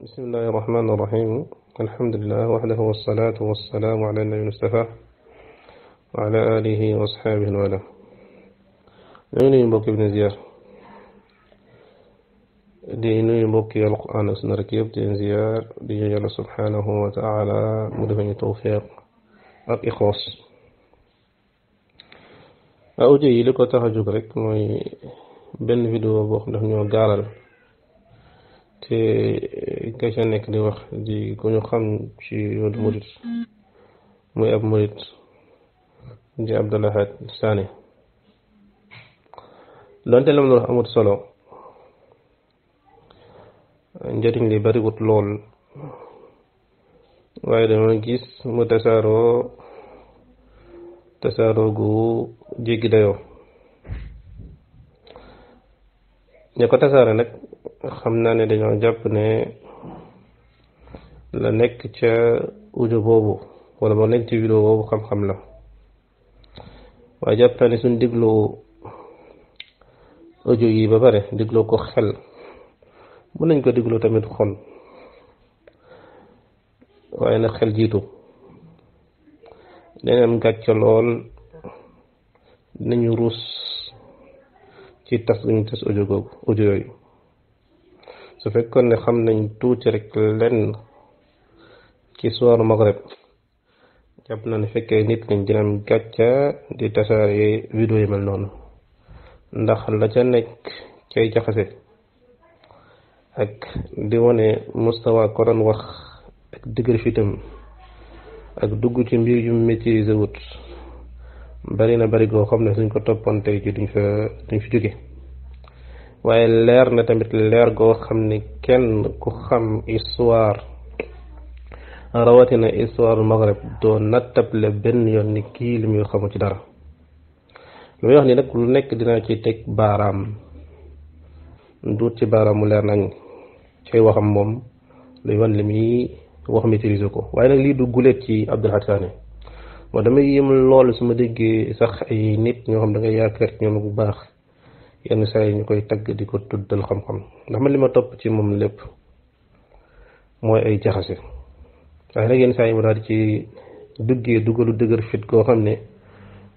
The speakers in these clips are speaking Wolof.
بسم الله الرحمن الرحيم. الحمد لله وحده والصلاة والسلام على النبي المصطفى وعلى آله وأصحابه وله. nuyu mbokk Ibn Ziyar di nuyu mbokk yi alquran ak sunna rek yëpp di ziyaar di ñu yàlla subhanahu wa taala mu defe ñu tawfiq ak ixlaas. audio yi li ko tax a jóg rek mooy benn vidéo boo xam daf ñoo gaaral te ka ca nekk di wax di ku ñu xam ci yoonu murit muy ab murit di Abdul Ahad Sané. donte la mu wax amut solo, njëriñ li bariwut lool, waaye dama gis mu tasaaroo gu jéggi dayoo. ña ko tasaare nag xam naa ne dañoo jàpp ne la nekk ca audio boobu wala moo nekk ci vidéo boobu xam-xam la, waaye jàpp naa ne suñ déglu audio yi ba pare dégloo ko xel mën nañ ko dégloo tamit xol, waaye nag xel jiitu. dana am gàcce lool, dinañu ruus ci tas guñu tas audio yooyu. su fekkoon ne xam nañ tuuti rek lenn ci soir Maghreb, jàpp na ne fekkee nit lañ dina am gàcce di tasaare vidéo yi mel noonu, ndax la ca nekk cay jaxase ak di wane mustawa ko doon wax ak dëgër fitam ak dugg ci mbir yu maîtriser wut bari na bari goo xam ne suñ ko toppoon tey ci duñ fi jóge. waaye leer na tamit leer goo xam ne kenn ku xam histoire rawatina histoire Maghreb doo nattable benn yoon ni kii li muy xamu ci dara. lu muy wax ni nag lu nekk dinaa ci teg baaraam, duut ci baaraam mu leer nañ cay waxam moom luy wan li muy wax maîtriser ko. waaye nag lii du guléet ci Abdul Ahad Sané. moo damay yëm lool su ma déggee sax ay nit ñoo xam da ngay yaakaar ñoom bu baax yenn saa yi ñu koy tagg di ko tuddal xam-xam, ndax man li ma topp ci moom lépp mooy ay jaxase. waaye nag yenn saa yi mu daal di ci dugalu dëgër fit koo xam ne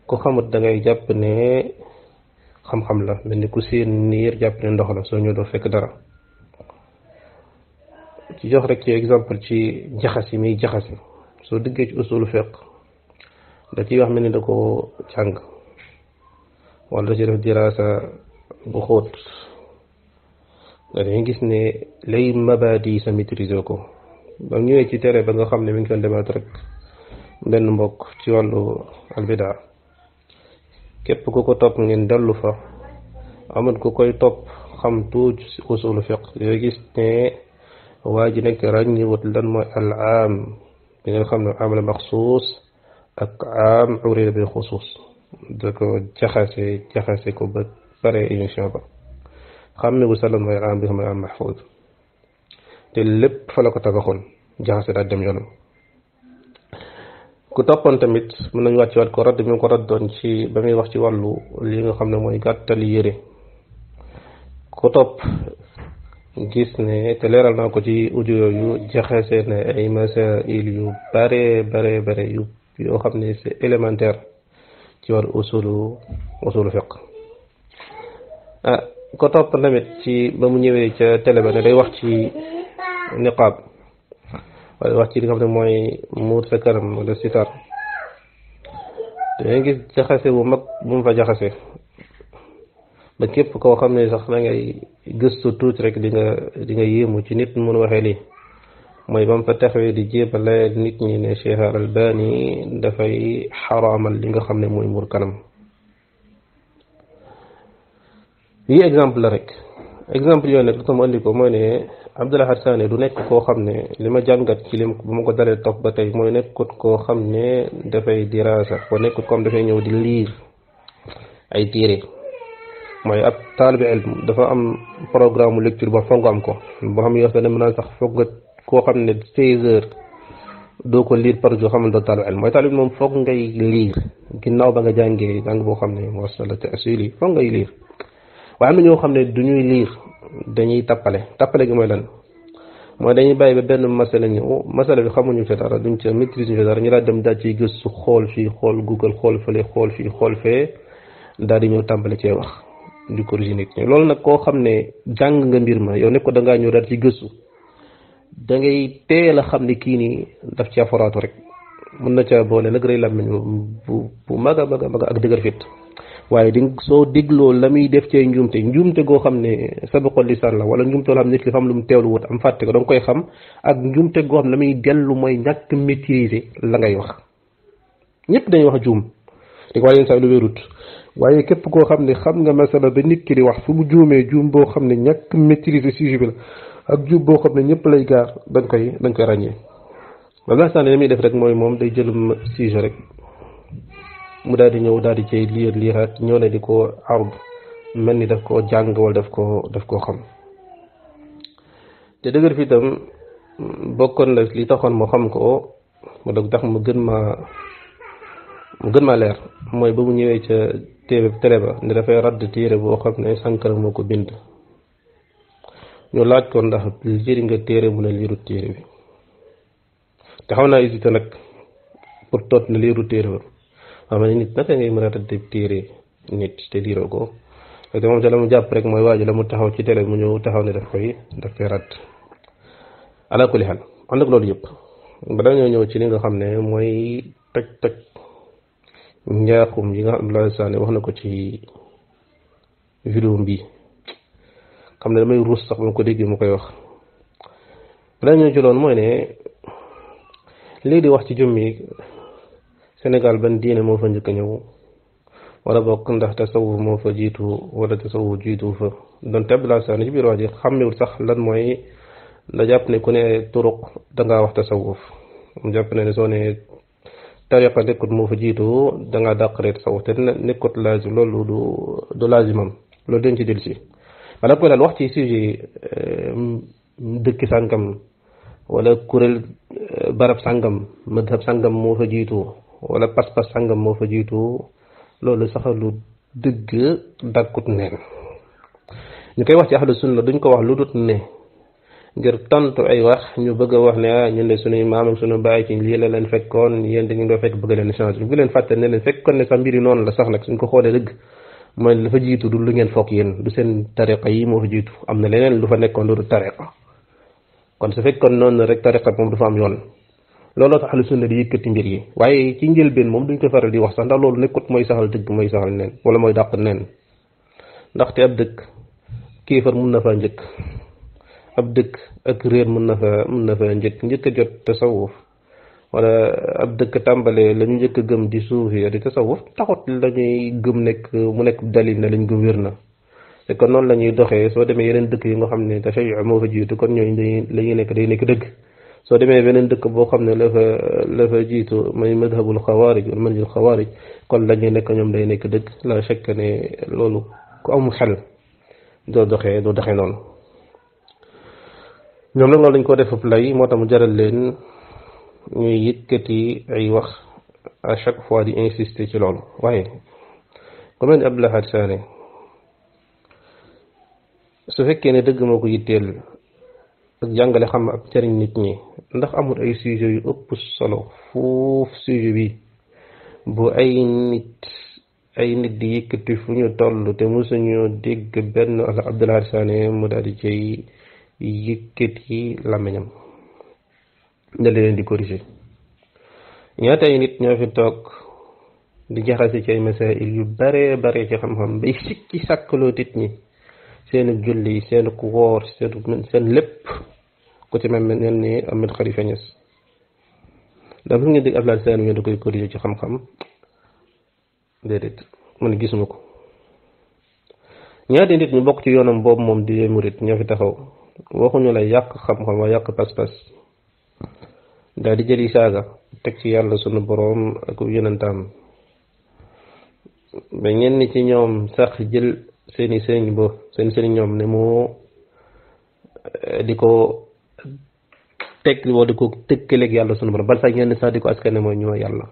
ku xamut da ngay jàpp ne xam-xam la, mel ni ku seen niir jàpp ne ndox la, soo ñëw doo fekk dara. ci jox rek ci exemple ci jaxas yi muy jaxase, soo diggee ci usulu fiqh da ciy wax mel ni da ko jàng wala da ci def dirasa bu xóot, nga dañuy gis ne lay mabadi sa maîtriser ko. ba ñëwee ci tere ba nga xam ne mi ngi doon demaat rek benn mbokk ci wàllu albidaa, képp ku ko topp ngeen dellu fa, amul ku koy topp xam tuuti ci usulu fiqh yooyu gis ne waa ji nekk ràññiwut lan mooy al aam bi nga xam ne am la maxsuus ak aam urida bi xusuus. da ko jaxase ko ba pare émission ba xam ne bu salan mooy aam bi xam ne am mahfuz, te lépp fa la ko tabaxoon jaxase daal dem yoonam. ku toppoon tamit mën nañu wàcc waat ko radd bi mu ko raddoon ci ba muy wax ci wàllu li nga xam ne mooy gàttali yére. ku topp gis ne te leeral naa ko ci audio yooyu, jaxase ne ay masail yu bare yoo xam ne c'est élémentaire ci wàllu usulu fiqh. ko topp tamit ci ba mu ñëwee ca télé ba ne day wax ci niqaab wala wax ci li nga xam ne mooy muur sa kanam wala sitar, dangay gis jaxase bu mag bu mu fa jaxase ba képp koo xam ne sax da ngay gëstu tuuti rek di nga yéemu ci nit mun waxee lii. mooy ba mu fa taxawee di jébale nit ñi ne Cheikh Al-Albani dafay xaraamal li nga xam ne mooy muur kanam. yi exemple la rek, exemple yooyu nag lu tax mu andi ko mooy ne Abdul Ahad Sané du nekk koo xam ne li ma jàngat ci lim bu ma ko dalee topp ba tey mooy nekkut koo xam ne dafay dirasa ko nekkut comme dafay ñëw di liir ay téere. mooy ab taalibe ilm dafa am programme lecture ba foog nga am ko, boo xam ne yow sax dem naa sax foog nga koo xam ne 16 heures doo ko liir par jour xamal doo taalibe ilm. mooy taalibe moom foog ngay liir ginnaaw ba nga jàngee jàng boo xam ne wasala te asili foog ngay liir. waaye am na ñoo xam ne du ñuy liir, dañuy tappale gi mooy lan mooy dañuy bàyyi ba benn masala ñëw masala bi xamuñu fi dara duñ ca maîtrise ñu fi dara ñu daal dem daal ciy gëstu xool fii xool Google xool fële xool fii xool fee daal di ñëw tàmbali cee wax di corriger nit ñi loolu nag koo xam ne jàng nga mbir ma yow ne ko da ngaa ñëw daal ci gëstu da ngay teel a xam ne kii nii daf caa foraatu rek mën na caa boole nag rëy làmmiñ bu mag a mag a mag ak dëgër fit waaye di soo dégloo la muy def cee njuumte goo xam ne sabaqul lisaan la wala njuumte goo xam ne nit ki xam lu mu teewlu wut am fàtte ko da nga koy xam ak njuumte goo xam ne la muy dellu mooy ñàkk maîtriser la ngay wax ñëpp dañuy wax juum di ko wax yenn saa lu wérut waaye képp koo xam ne xam nga masala ba nit ki di wax fu mu juumee juum boo xam ne ñàkk maîtriser sujet bi la ak juum boo xam ne ñëpp lay gaar dañ koy ràññee wala sànni li muy def rek mooy moom day jëlum sujet rek mu daal di ñëw daal di cay liiraat ñëw ne di ko ard mel ni daf koo jàng wala daf koo xam te dëgër fi itam bokkoon la li taxoon moo xam ko mu dog tax mu gën maa leer mooy ba mu ñëwee ca télé ba ne dafay radd téere boo xam ne Sankara moo ko bind ñu laaj ko ndax liiri nga téere mu ne liirut téere bi te xaw naa hésité nag pour toot ne liirut téere ba xam ne nit naka ngay mën a radd téere nit te liiroo ko te moom ca la mu jàpp rek mooy waaju la mu taxaw ci télé mu ñëw taxaw ne daf koy radd ala kulli xaal ànd ak loolu yëpp ba dañoo ñëw ci li nga xam ne mooy toj njaaxum yi nga xam Abdoulaye Sané wax na ko ci vidéo bi xam ne damay ruus sax ba ko déggee mu koy wax balaa ñoo jëloon mooy ne léegi di wax ci jëmmi Sénégal ban diine moo fa njëkk a ñëw wala bokk ndax tasawuf moo fa jiitu wala tasawuf jiitu fa donte Abdoulaye Sané ci biir wax ji xàmmewul sax lan mooy da jàpp ne ku ne turuq dangaa wax tasawuf mu jàpp ne soo ne tariqa nekkut moo fa jiitu dangaa dàqaree tasawuf te nekkut laazim loolu du laazimam loolu dañ ci del si wala koy daal wax ci sujet dëkk sàngam wala kuréel barab sàngam madhab sàngam moo fa jiitu wala pas-pas sàngam moo fa jiitu loolu sax lu dëgg dàkkut neen ñu koy wax ci ahlu sunna duñ ko wax lu dut ne ngir tontu ay wax ñu bëgg a wax ne ñun de suñuy maam ak suñu bàyyi ci lii la leen fekkoon yéen dañu doo fekk bëgg leen changer bu leen fàtte ne leen fekkoon ne sax mbiri noonu la sax nag suñ ko xoolee dëgg mooy dafa jiitu du lu ngeen foog yéen du seen tariqa yi moo fa jiitu am na leneen lu fa nekkoon lu du tariqa kon su fekkoon noonu rek tariqa moom du fa am yoon looloo tax ahlu sunna di yëkkati mbir yi waaye ci njëlbeen moom duñ ko faral di wax sax ndax loolu nekkut mooy saxal dëgg mooy saxal neen wala mooy dàq neen ndaxte ab dëkk kéefar mun na faa njëkk ab dëkk ak réer mun na fa njëkk a jot tasawuf wala ab dëkk tàmbalee la ñu njëkk a gëm di suufi di tasawuf taxut la ñuy gëm mu nekk dalil ne lañ gëm wér na te kon noonu la ñuy doxee soo demee yeneen dëkk yi nga xam ne tashayyu moo fa jiitu kon ñooñu la ñuy nekk day nekk dëgg soo demee beneen dëkk boo xam ne la fa jiitu mooy madhabul xawaarij wala manhajul xawaarij kon la ñuy nekk ñoom day nekk dëgg la fekk ne loolu ku am xel doo doxee noonu ñoom nag loolu dañ ko def lay moo tax mu jaral leen ñuy yëkkati ay wax à chaque fois di insister ci loolu waaye ku mel ni Abdoulaye Sané su fekkee ne dëgg moo ko yitteel ak jàngale xam ak jëriñ nit ñi ndax amul ay sujet yu ëpp solo foofu sujet bi bu ay nit di yëkkati fu ñu toll te mosuñu dégg benn wala Abdoulaye Sané mu daal di cay yëkkati làmmiñam da leen di corriger ñaata ay nit ñoo fi toog di jaxase ci ay masail yu bare ci xam-xam bay sikki sàkkaloo nit ñi seen julli seen woor seen lépp ku ci mel ni Ahmed Khalifa Niass dafa ngeen dégg Abdoulaye Sané ñu da koy corriger ci xam-xam déedéet man gisuma ko ñaata nit ñu bokk ci yoonam boobu moom di murit ñoo fi taxaw waxuñu la yàq xam-xam wa yàq pas-pas daal di jëli saaga teg ci yàlla sunu boroom ak yonentam ba ñenn ci ñoom sax jël seen sëriñ ñoom ne moo di ko teg wala di ko tëkkaleeg yàlla sunu boroom bal sax ñenn sax di ko askane mooy ñoo yàlla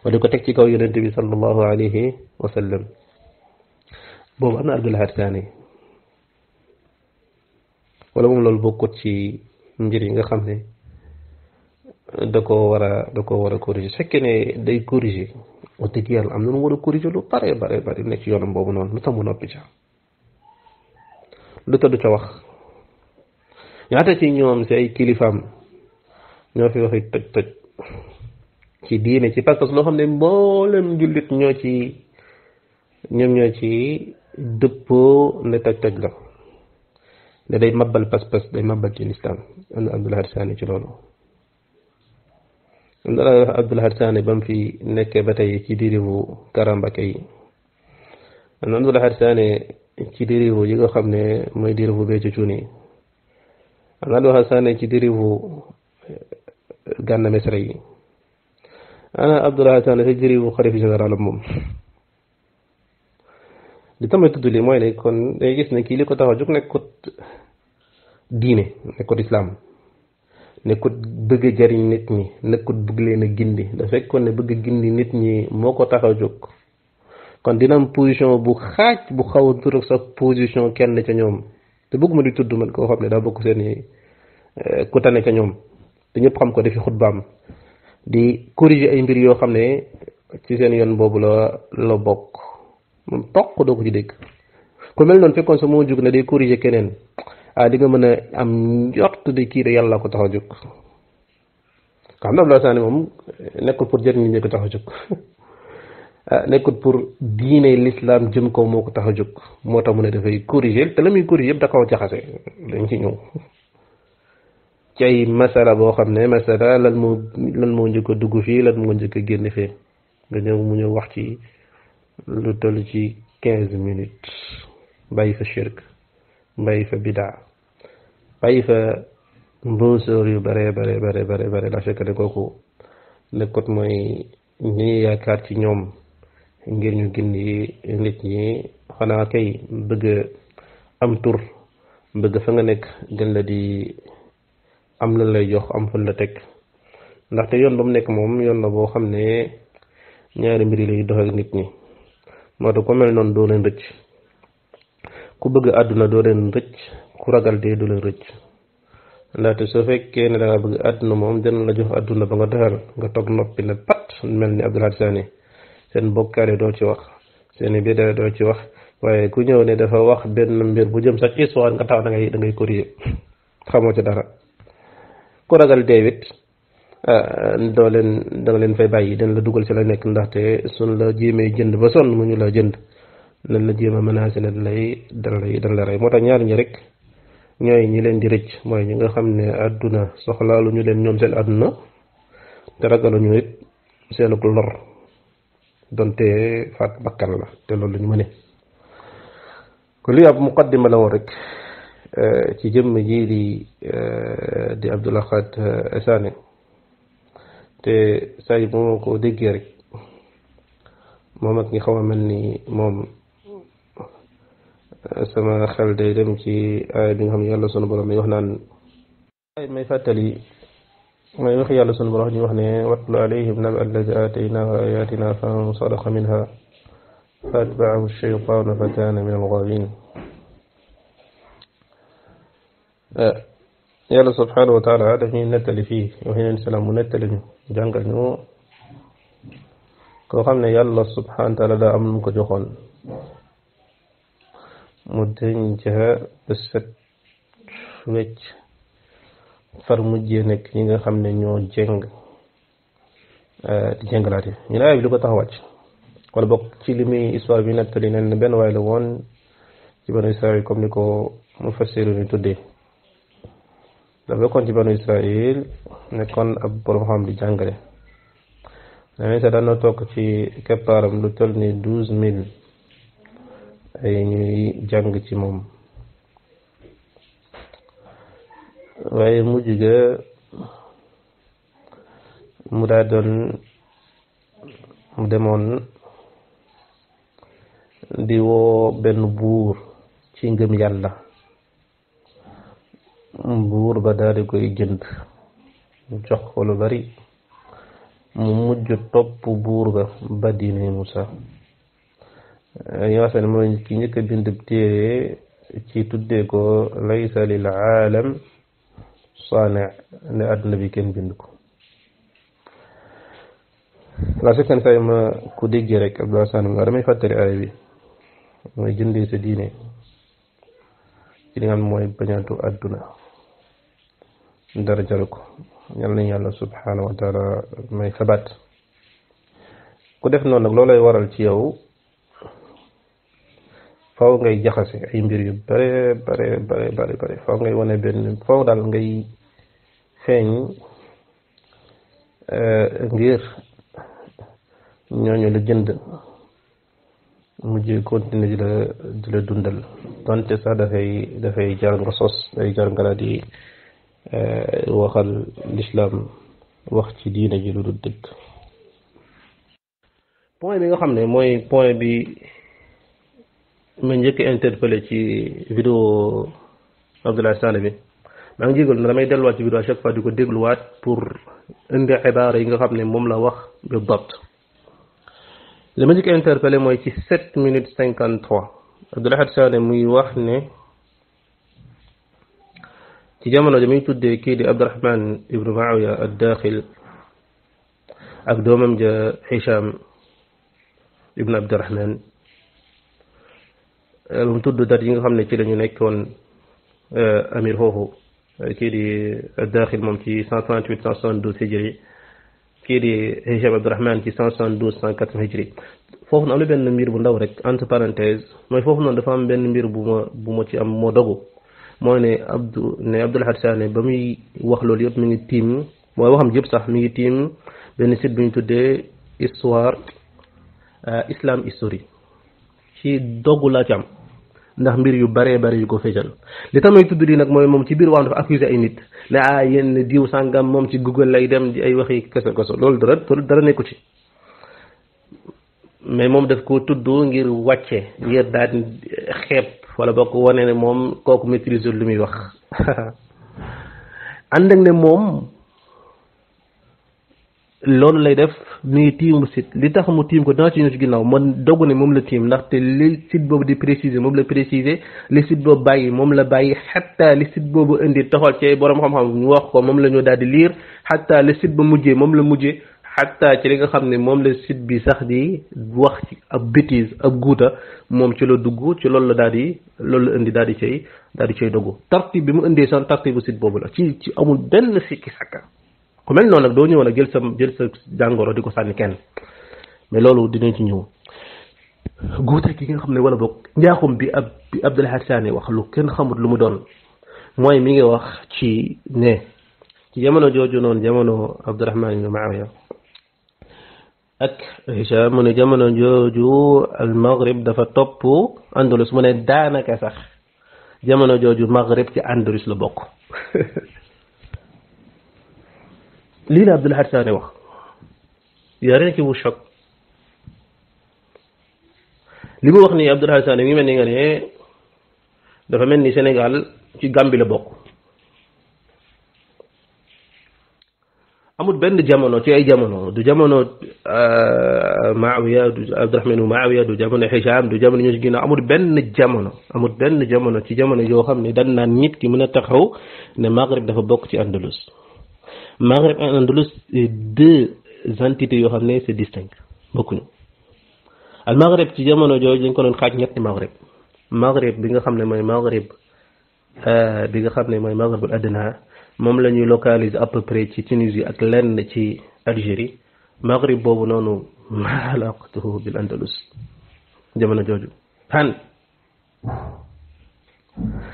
wala di ko teg ci kaw yonent bi sallallahu alayhi wa sallam boobu am na Abdoulaye Sané wala moom loolu bokkut ci mbir yi nga xam ne da ko war a corriger su fekkee ne day corriger wax dëgg yàlla am na lu war a corriger lu bare nekk ci yoonam boobu noonu lu tax mu noppi ca lu tax du ca wax ñaata ci ñoom si ay kilifaam ñoo fi waxi toj ci diine ci pas-pas loo xam ne mboolem jullit ñoo ci dëppoo ne toj la ne day mabbal pas-pas day mabbal ci lislaam am na Abdul Ahad Saani ci loolu Abdul Ahad Saani ba mu fi nekkee ba tey ci dérivu karambake yi am na Abdul Ahad Saani ci dérivu yi nga xam ne mooy dérivu bee ci cuuni am na Abdul Ahad Saani ci dérivu Gana Messere yi ana Abdul Ahad Saani ci dérivu xalifa général moom li tamit tudd li mooy ne kon day gis ne kii li ko tax a jóg nekkut diine nekkut islaam nekkut bëgg a jariñ nit ñi nekkut bëgg leen a gindi da fekkoon ne bëgg a gindi nit ñi moo ko tax a jóg kon dina am position bu xaaj bu xaw a tur ak sa position kenn ca ñoom te bëgguma di tudd man koo xam ne daa bokk seen ku tane ca ñoom te ñëpp xam ko defi xutbaam di corriger ay mbir yoo xam ne ci seen yoon boobu la bokk moom toq doo ko ci dégg ku mel noonu fekkoon sa moo jóg ne day corriger keneen di nga mën a am njort de kii de yàlla ko tax a jóg xam na Abdul Ahad Saani moom nekkul pour jëriñ ñi ko tax a jóg nekkul pour diine l'islam jëm ko moo ko tax a jóg moo tax mu ne dafay corriger te la muy corriger yëpp da kaw jaxase dañ ci ñëw ci ay masala boo xam ne masala lan moo njëkk a dugg fii lan moo njëkk a génn fee nga ñëw mu ñëw wax ci lu toll ci 15 minutes bàyyi fa shirk bàyyi fa bidaa bàyyi fa mbóosóor yu bare la fekk ne kooku nekkut mooy ñi yaakaar ci ñoom ngir ñu gindi nit ñi xanaa kay bëgg am tur bëgg fa nga nekk gën la di am lan lay jox am fan la teg ndaxte yoon ba mu nekk moom yoon la boo xam ne ñaari mbir yi lay dox ak nit ñi moo tax ko mel noonu doo leen rëcc ku bëgg àdduna doo leen rëcc ku ragal dee du leen rëcc ndaxte soo fekkee ne da nga bëgg àdduna moom dina la jox àdduna ba nga doxal nga toog noppi ne pat mel ni Abdul Ahad Saani seen bokkaale doo ci wax seen bid'a doo ci wax waaye ku ñëw ne dafa wax benn mbir bu jëm sax histoire nga tax da ngay corriger xamoo ci dara ku ragal deewit da nga leen fay bàyyi dañ la dugal ci la nekk ndaxte suñ la jéemee jënd ba sonn mu ñu la jënd nañ la jéem a menacé ne dañ la rey moo tax ñaar ñi rek ñooy ñi leen di rëcc mooy ñi nga xam ne àdduna soxlaalu ñu leen ñoom seen àdduna te ragaluñu it seenu lor donte faat bakkan la te loolu ñu mëne ko li ab muqaddima la woon rek ci jëmm ji di Abdul Ahad Saani te saa yi moo ko déggee rek moom ak ñi xaw a mel ni moom sama xel day dem ci aaya bi nga xam ne yàlla sunu borom mi wax naan ay may fàttali may wax yàlla sunu borom ñu wax ne watlu alayhim naba alladi aataynaahu ayatina fansalaxa minha fa atbaahu shaytaanu fa kaana min algaawin yàlla subhanahu wa taala daf ñuy nettali fii wax yeneen salaam mu nettali ñu jàngal ñu koo xam ne yàlla subhanahu wa taala daa am lu mu ko joxoon mu denc ba set wecc far mujjee nekk ñi nga xam ne ñoo jeng di jenglaate ñu ne aaya bi lu ko tax a wàcc wala bokk ci li muy histoire bi nettali nen benn waay la woon ci banu Israël comme ni ko mu fassiru ni tuddee dafa bokkoon ci banu Israël nekkoon ab borom xam di jàngale dana sa daan na toog ci keppaaram lu toll ni 12,000 ay ñuy jàng ci moom waaye mujj ga mu daa doon mu demoon di woo benn buur ci ngëm yàlla buur ba daal di koy jënd jox ko lu bari mu mujj topp buur ba diine Musa yoo xam ne mooy ki njëkk a bind téere ci tuddee ko laysa lil aalam saane ne àdduna bi kenn bind ko la sekkan say ma ku déggee rek Abdullah Sane nga damay fàttali aaya bi mooy jëndee sa diine ci li nga xam mooy bañaatu àdduna dara jaru ko yal nañu yàlla subhanahu wa taala may sabat ku def noonu nag loolay waral ci yow faw ngay jaxase ay mbir yu bare bare faw ngay wane benn faw daal ngay feeñ ngir ñooñu la jënd mujj continuer di la dundal donte sax dafay jar nga sos day jar nga daal di waxal l'islam wax ci diine ji lu dul dëgg point bi nga xam ne mooy point bi ma njëkk interpellé ci vidéo Abdullah Sane bi maa ngi jégal na damay delluwaat ci vidéo à chaque fois di ko dégluwaat pour indi xibaar yi nga xam ne moom la wax bi dabt li ma njëkk interpellé mooy ci 7 minutes 53 Abdullah Sane muy wax ne ci jamono ja muy tuddee kii di Abdurahman ibnu Muawiya ad-Daxil ak doomam ja Hisham ibnu Abdurahman mu tudd dat yi nga xam ne ci lañu nekkoon amir foofu kii di ad-Daxil moom ci 138 172 hijri kii di Hisham Abdurahman ci 172 180 hijri foofu na am na benn mbir bu ndaw rek entre parenthèse mooy foofu noonu dafa am benn mbir bu ma ci am moo dogu mooy ne Abdullah Sane ba muy wax loolu yëpp mi ngi tiim mooy waxam yëpp sax mi ngi tiim benn site bu ñu tuddee histoire islam history ci doggu laa ci am ndax mbir yu bare yu ko feeñal li tamay tudd di nag mooy moom ci biir wax dafa accusé ay nit ne yenn diw sàngam moom ci Google lay dem di ay waxi kese loolu dara nekku ci mais moom daf ko tudd ngir wàcce ngir daal xeeb wala bokk wane ne moom kooku maîtriser lu muy wax ànd ak ne moom loolu lay def mi ngi tiimu site li tax mu tiim ko dana ci ñëw ci ginnaaw man dogg ne moom la tiim ndaxte li site boobu di préciser moom la préciser li site boobu bàyyi moom la bàyyi xatta li site boobu indi taxal ci borom xam-xam ñu wax ko moom la ñu daal di lire xatta li site ba mujjee moom la mujjee xatta ci li nga xam ne moom la site bi sax di wax ci ab bêtise ab guuta moom ci la dugg ci loolu la daal di loolu la indi daal di cay dogg tartib bi mu indee san tartibu site boobu la ci amul benn sikki sakka ku mel noonu nag doo ñëw nag jël sa jàngoro di ko sànni kenn mais loolu dinañ ci ñëw guute ki nga xam ne wala boog njaaxum bi Abdullah Sane wax lu kenn xamut lu mu doon mooy mi ngi wax ci ne ci jamono jooju noonu jamono Abdurahman ibn Muawiya ak Hisham mu ne jamono jooju al Maghrib dafa topp Andalus mu ne daanaka sax jamono jooju Maghrib ci Andalus la bokk lii la Abdullah Sane wax y a rien qui vous choque li mu wax ni Abdullah Sane mi mel ni nga ne dafa mel ni Sénégal ci Gambie la bokk amul benn jamono ci ay jamono du jamono Muawiya du Abdurahman Muawiya du jamono Hisham du jamono ñu ci ginnaaw amul benn jamono ci jamono yoo xam ne dan naan nit ki mën a taxaw ne Maghrib dafa bokk ci Andalus Maghrib et Andalus deux entités yoo xam ne c'est distinct bokkuñu al Maghrib ci jamono jooju dañ ko doon xaaj ñetti Maghrib bi nga xam ne mooy Maghrib Maghribul Adna moom la ñuy localiser à peu près ci Tunisie ak lenn ci Algérie Maghrib boobu noonu ma alaqatuhu bil Andalus jamono jooju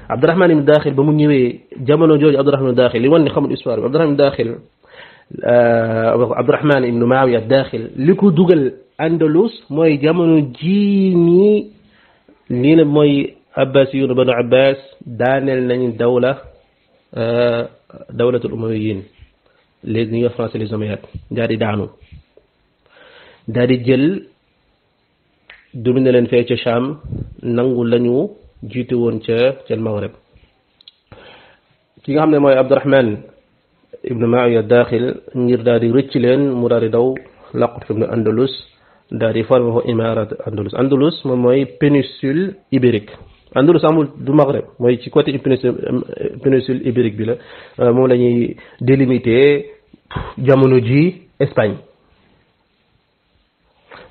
Abdurahman ibn Daxil ba mu ñëwee jamono jooju Abdurahman ibn Daxil li wan ni xamul histoire bi Abdurahman ibn Muawiya Daxil li ko dugal Andalus mooy jamono ji nii la mooy Abbasiyun banu Abbas daaneel nañ dawlatul umayyin léegi ñuy wax français les Omeyyades daal di daanu daal di jël dominer leen fee ca Cham nangu lañu jiite woon ca Maghrib ki nga xam ne mooy Abdurahman ibn Muawiya Daxil ngir daal di rëcc leen mu daal di daw laqut fi mu Andalus daal di formé fa imarat Andalus moom mooy péninsule ibérique Andalus amul du Maghreb mooy ci côté péninsule ibérique bi la moom la ñuy délimité jamono ji Espagne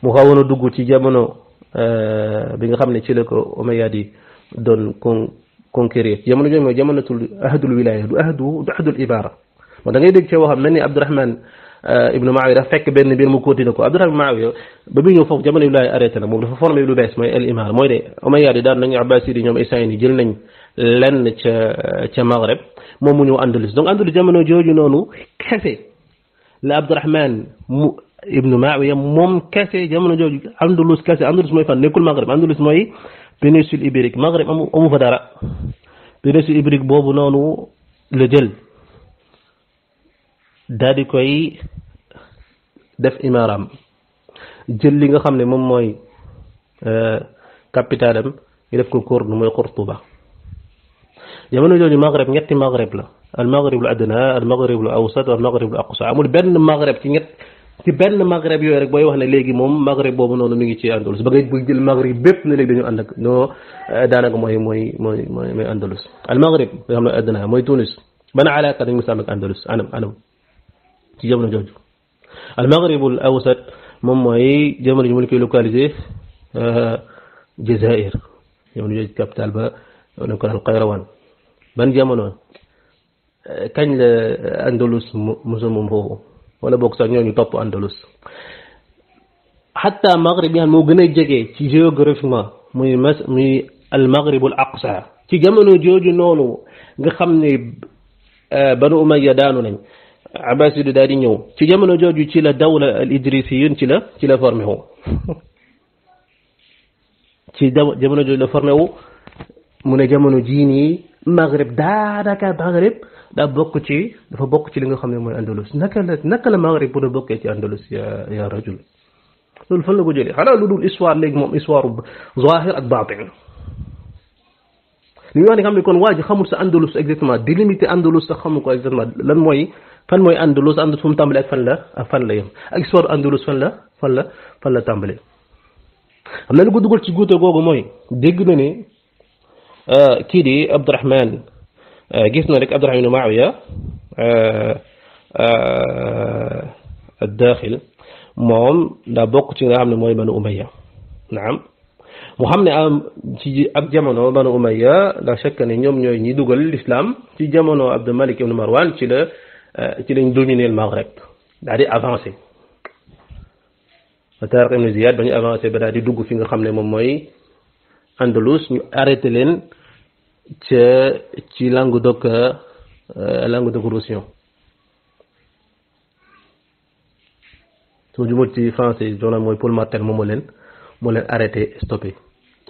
mu xawoon a dugg ci jamono bi nga xam ne ci la ko Omeyyade yi doon conquérir jamono jooju mooy jamonotul ahdul wilaya du ahdul ibara moo da ngay dégg ci waxam mel ni Abdurahman ibnu Maawiya dafa fekk benn mbir mu continué ko Abdurahman Maawiya ba muy ñëw foofu jamono wilaya arrêté na moom dafa formé lu bees mooy al imara mooy de Omeyyade yi daan nañu Abbaside yi ñoom Issaïn yi jël nañ lenn ca Maghreb moom mu ñëw Andalus donc Andalus jamono jooju noonu kese la Abdurahman ibnu Maawiya moom kese jamono jooju Andalus kese Andalus mooy fan nekkul Maghreb Andalus mooy péninsule ibérique Maghreb amu fa dara péninsule ibérique boobu noonu la jël daal di koy def imaaram jël li nga xam ne moom mooy capitale am ñu def ko Cordoue mooy Cordoba jamono jooju Maghreb ñetti Maghreb la al Maghrib al adna al Maghrib al awsat al Maghrib al aqsa amul benn Maghreb ci benn Maghreb yooyu rek booy wax ne léegi moom Maghreb boobu noonu mi ngi ci Andalus ba ngay bëgg jël Maghreb bépp ne léegi dañu ànd ak noo daanaka mooy Andalus al Maghrib nga xam ne adna mooy Tunis ban alaaka dañu sàmm ak Andalus anam ci jamono jooju al Maghrib al awsat moom mooy jamono ji mu koy localisé Jazair jamono jooju capital ba ne ko al Qayrawaan ban jamono kañ la Andalus mosa moom foofu wala boog sax ñooñu topp Andalus xatta Maghrib yi moo gën a jege ci géographiquement muy al Maghrib al aqsa ci jamono jooju noonu nga xam ne Banu Umayya daanu nañ Abbaside daal di ñëw ci jamono jooju ci la dawla al idrisiyun ci la formé wu ci jamono jooju la formé wu mu ne jamono jii nii Maghreb daanaka Maghreb dafa bokk ci li nga xam ne mooy Andalus naka la Maghreb bu na bokkee ci Andalus ya rajul loolu fan la ko jëlee xanaa lu dul histoire léegi moom histoire zahir ak batin li ñu wax ne xam ne kon waa ji xamul sa Andalus exactement délimité Andalus sax xamul ko exactement lan mooy fan mooy Andalus fu mu tàmbalee ak fan la yem ak histoire Andalus fan la tàmbalee xam na lu ko dugal ci guute googu mooy dégg na ne kii di Abdurahman gis na rek Abdurahman ibn Maawiya ad-Daaxil moom daa bokk ci nga xam ne mooy Banu Umayya naam mu xam ne ci ab jamono Banu Umayya la shakka ne ñoom ñooy ñi dugal l'islam ci jamono Abdul Malik ibn Marwan ci lañ dominer le Maghreb daal di avancé Taariq ibn Ziyad ba ñu avancé ba daal di dugg fi nga xam ne moom mooy Andalus ñu arrêté leen ci Languedoc-Roussillon soo jumul ci français journal mooy Paul Martel moom moo leen arrêté stoppé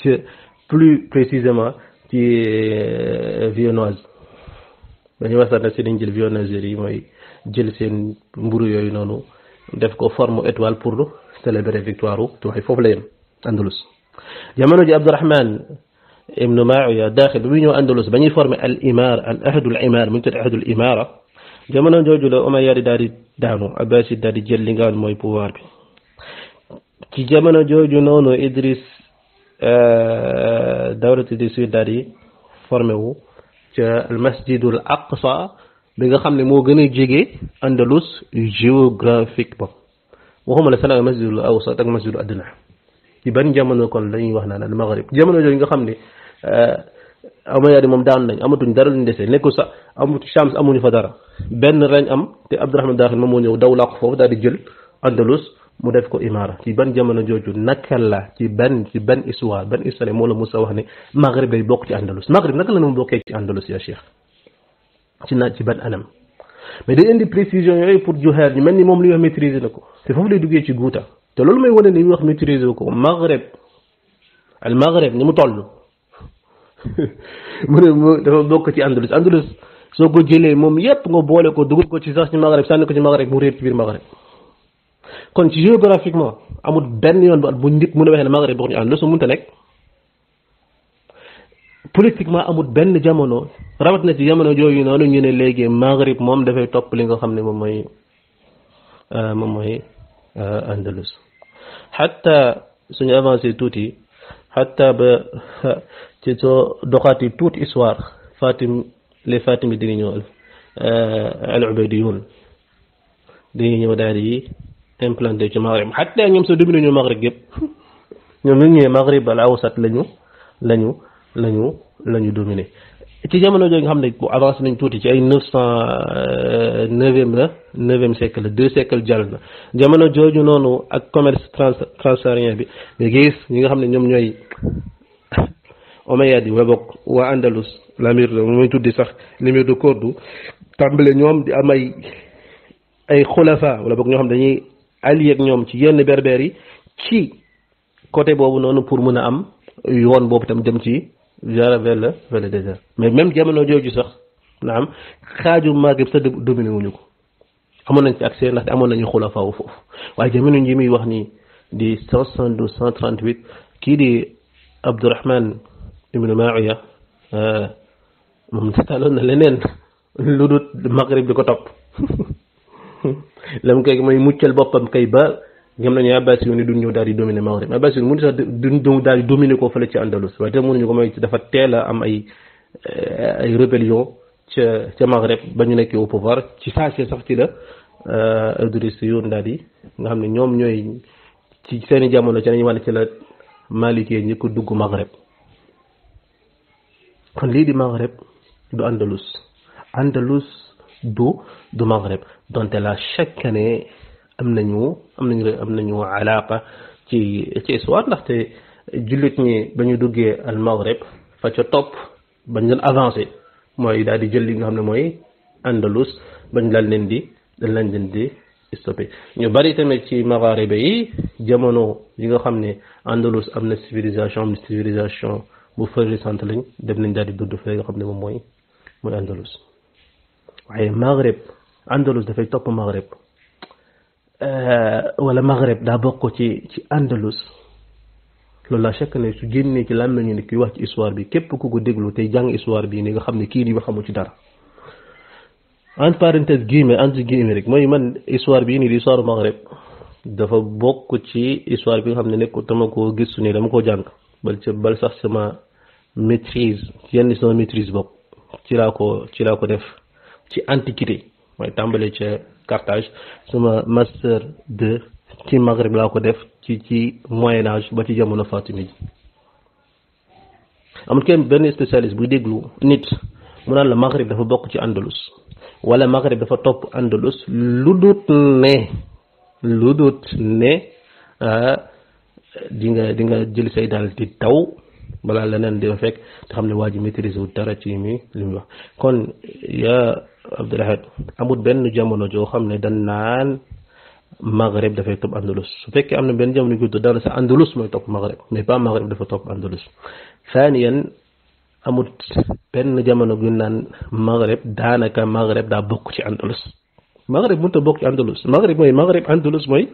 ci plus précisément ci viennoise dañuy waxtaan na si dañ jël viennoiserie yi mooy jël seen mburu yooyu noonu def ko forme étoile pour célébrer victoire tuwaay foofu la yem Andalus jamono ji Abdurahman ibnu Maawiya daaxil bi muy ñëw Andalus ba ñuy formé al imara al ahdul imara mu ngi tudd ahdul imara jamono jooju la Omeyyade daal di daanu Abbaside daal di jël li nga xam mooy pouvoir bi ci jamono jooju noonu Idris dawlatu Idris daal di formé wu ca al masjidul aqsa bi nga xam ne moo gën a jege Andalus géographiquement waxuma la sana masjidul awsat ak masjidul adna ci ban jamono kon lañuy wax naan al Maghrib jamono jooju nga xam ne Omeyyade moom daan nañ amatuñ dara luñ desee nekkul sax Shams amuñu fa dara benn lañ am te Abdurahman Daaxil moom moo ñëw daw làqu foofu daal di jël Andalus mu def ko imara ci ban jamono jooju naka la ci ban histoire moo la Musa wax ne Maghrib day bokk ci Andalus Maghrib naka la mu bokkee ci Andalus ya Cheikh ci ban anam mais day indi précision yooyu pour juhaal ñu mel ni moom li wax maîtriser na ko te foofu lay duggee ci guuta te loolu may wane ni wax maîtriser ko Maghreb al Maghreb ni mu toll mu ne dafa bokk ci Andalus soo ko jëlee moom yépp nga boole ko dugal ko ci sax ci Maghreb sànni ko ci Maghreb mu réer ci biir Maghreb kon ci géographiquement amul benn yoon bu nit mën a waxee ne Maghreb bokk ñu Andalus su mënta nekk politiquement amul benn jamono rawat na ci jamono jooju noonu ñu ne léegi Maghreb moom dafay topp li nga xam ne moom mooy Andalus xatta suñu avancé tuuti حتى ب تيتو دوخاتي توت اسوار les Fatimides di ñëw al Ubaydiyun dañuy ñëw daal di implanté ci Maghreb xataa ñoom sa dominé ñu Maghreb yëpp ñoom ñu ñëwee Maghreb al awsat lañu dominé ci jamono jooju nga xam ne bu avancé nañ tuuti ci ay 9e siècle la 2 siècle jàll na jamono jooju noonu ak commerce transsaharien bi nga gis ñi nga xam ne ñoom ñooy Omeyyades yi wala bokk waa Andalus l'amir mooy tuddi sax l'émir de Cordoue tàmbale ñoom di am ay xulafa wala bokk ñoo xam dañuy allié ak ñoom ci yenn berbères yi ci côté boobu noonu pour mën a am yoon boobu tam dem ci vers le désert mais même jamono jooju sax naam xaaju Maghreb sax dominé wuñu ko amoon nañ ci accès ndaxte amoon nañu xulafa wu foofu waaye jamono ji muy wax ni di 172 138 kii di Abdurrahman ibn Ma'iya moom taloon na leneen lu dul Maghreb di ko topp lam kay mooy muccal boppam kay ba ñoom nañu Abbasi ni duñ ñëw daal di dominer Maghreb Abbasi mu sax duñ daal di dominer ko fële ci Andalus waaye te mënuñu ko mooy dafa teel a am ay rébellion ca Maghreb ba ñu nekkee au pouvoir ci saa si sax ci la Idriss yoon daal di nga xam ne ñoom ñooy ci seeni jamono ci lañuy wane ci la Maliki ñi ko dugg Maghreb kon lii di Maghreb du Andalus du Maghreb donte la chaque année am nañu alaqa ci histoire ndaxte jullit ñi ba ñu duggee al Maghreb fa ca topp bañ leen avancé mooy daal di jël li nga xam ne mooy Andalus bañ dañ leen di stoppé ñu bari tamit ci magharibe yi jamono yi nga xam ne Andalus am na civilisation bu florissante lañ dem nañ daal di dudd fee nga xam ne moom mooy Andalus waaye Maghreb Andalus dafay topp Maghreb wala Maghreb daa bokk ci Andalus loolu la chaque ne su génnee ci lan nañu ne kuy wax ci histoire bi képp ku ko déglu tey jàng histoire bi ni nga xam ne kii di wax xamul ci dara entre parenthèse entre guillemets rek mooy man histoire bi nii di histoire Maghreb dafa bokk ci histoire bi nga xam ne nekkul dama ko gëstu nii dama ko jàng bal sax sama maîtrise yenn sama maîtrise bopp ci laa ko def ci antiquité mooy tàmbale ca Carthage sama master 2 ci Maghreb laa ko def ci moyen âge ba ci jamono Fatimide amul kenn benn spécialiste buy déglu nit mu naan la Maghreb dafa bokk ci Andalus wala Maghreb dafa topp Andalus lu dut ne di nga jël say daal di taw balaa leneen di fekk te xam ne waa ji maîtriser wu dara ci li muy wax kon yaa Abdoulahad amul benn jamono joo xam ne dañ naan Maghreb dafay topp Andalus su fekkee am na benn jamono yu gudd dara sa Andalus mooy topp Maghreb mais pas Maghreb dafa topp Andalus thaniyan amul benn jamono gu naan Maghreb daanaka Maghreb daa bokk ci Andalus Maghreb mënut a bokk ci Andalus Maghreb Andalus mooy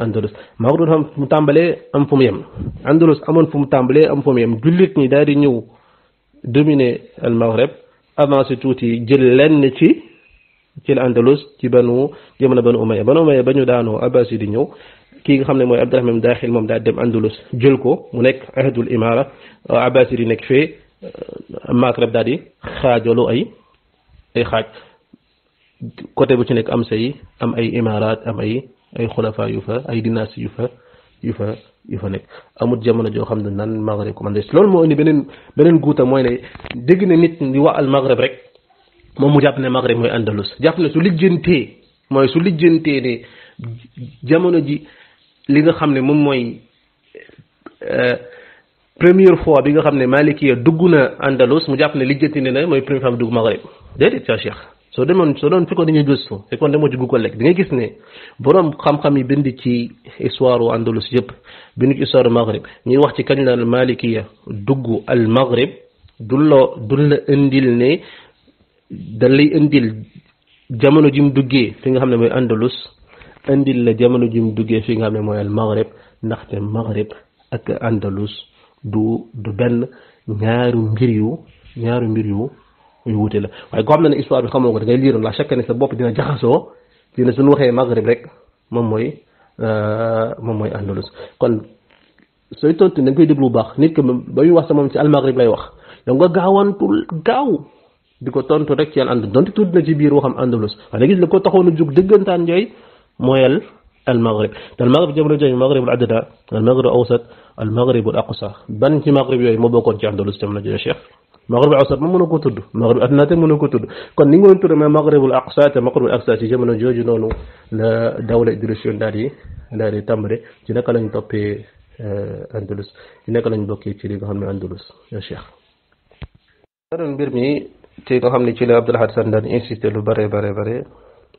Andalus Maghreb xam fu mu tàmbalee am fu mu yem Andalus amoon fu mu tàmbalee am fu mu yem jullit ñi daal di ñëw dominer al Maghreb avancé tuuti jël lenn ci Andalus ci jamono Banu Umayya ba ñu daanoo Abbasi di ñëw kii nga xam ne mooy Abdurrahman Daaxil moom daal dem Andalus jël ko mu nekk ahdul imara Abbasi di nekk fee Maghreb daal di xaajaloo ay xaaj côté bu ci nekk am ay imarat am ay xulafa yu fa ay dynastie yu fa nekk amul jamono joo xam ne naan Maghreb ko man des loolu moo indi beneen guuta mooy ne dégg na nit di wax al Maghreb rek moom mu jàpp ne Maghreb mooy Andalus jàpp ne su lijjantee ne jamono ji li nga xam ne moom mooy première fois bi nga xam ne Malikiya dugg na Andalus mu jàpp ne lijjanti ne na mooy première fois bi dugg Maghreb déedéet ca Cheikh soo doon fekkoon dañuy gëstu fekkoon demoo ci Google rek di nga gis ne boroom xam-xam yi bind ci histoire u Andalus yëpp bind ci histoire Maghreb ñuy wax ci kañ la Malikiya dugg al Maghreb du la indil ne da lay indil jamono ji mu duggee fi nga xam ne mooy Andalus indil la jamono ji mu duggee fi nga xam ne mooy al Maghreb ndaxte Maghreb ak Andalus du benn ñaaru mbir yu wute la waaye ko xam ne histoire bi xamoo ko da ngay lire la chaque année sa bopp dina jaxasoo dina suñu waxee Maghreb rek moom mooy Andalus kon sooy tontu da nga koy déglu bu baax nit ki ba muy wax sa moom ci almaghrib lay wax yow nga gaawantul gaaw di ko tontu rek ci al and donte tudd na ci biir waxam andalus waaye gis la ko taxoon a jug dëggantaan njooy mooy المغرب المغرب جبل جاي المغرب العددا المغرب الاوسط المغرب الاقصى بان في المغرب يوي ما بوكون ci andalus tam la jël cheikh المغرب الاوسط ما mënu ko tudd المغرب adna te mënu ko tudd kon ni ngone tudd ma المغرب الاقصى te المغرب الاقصى ci jamono joju nonu la dawla idrisiyon dali tamre ci naka lañ topé andalus ci naka lañ bokké ci li nga xamné andalus ya cheikh daron mbir mi ci nga xamné ci la abdul hasan dan insister lu bare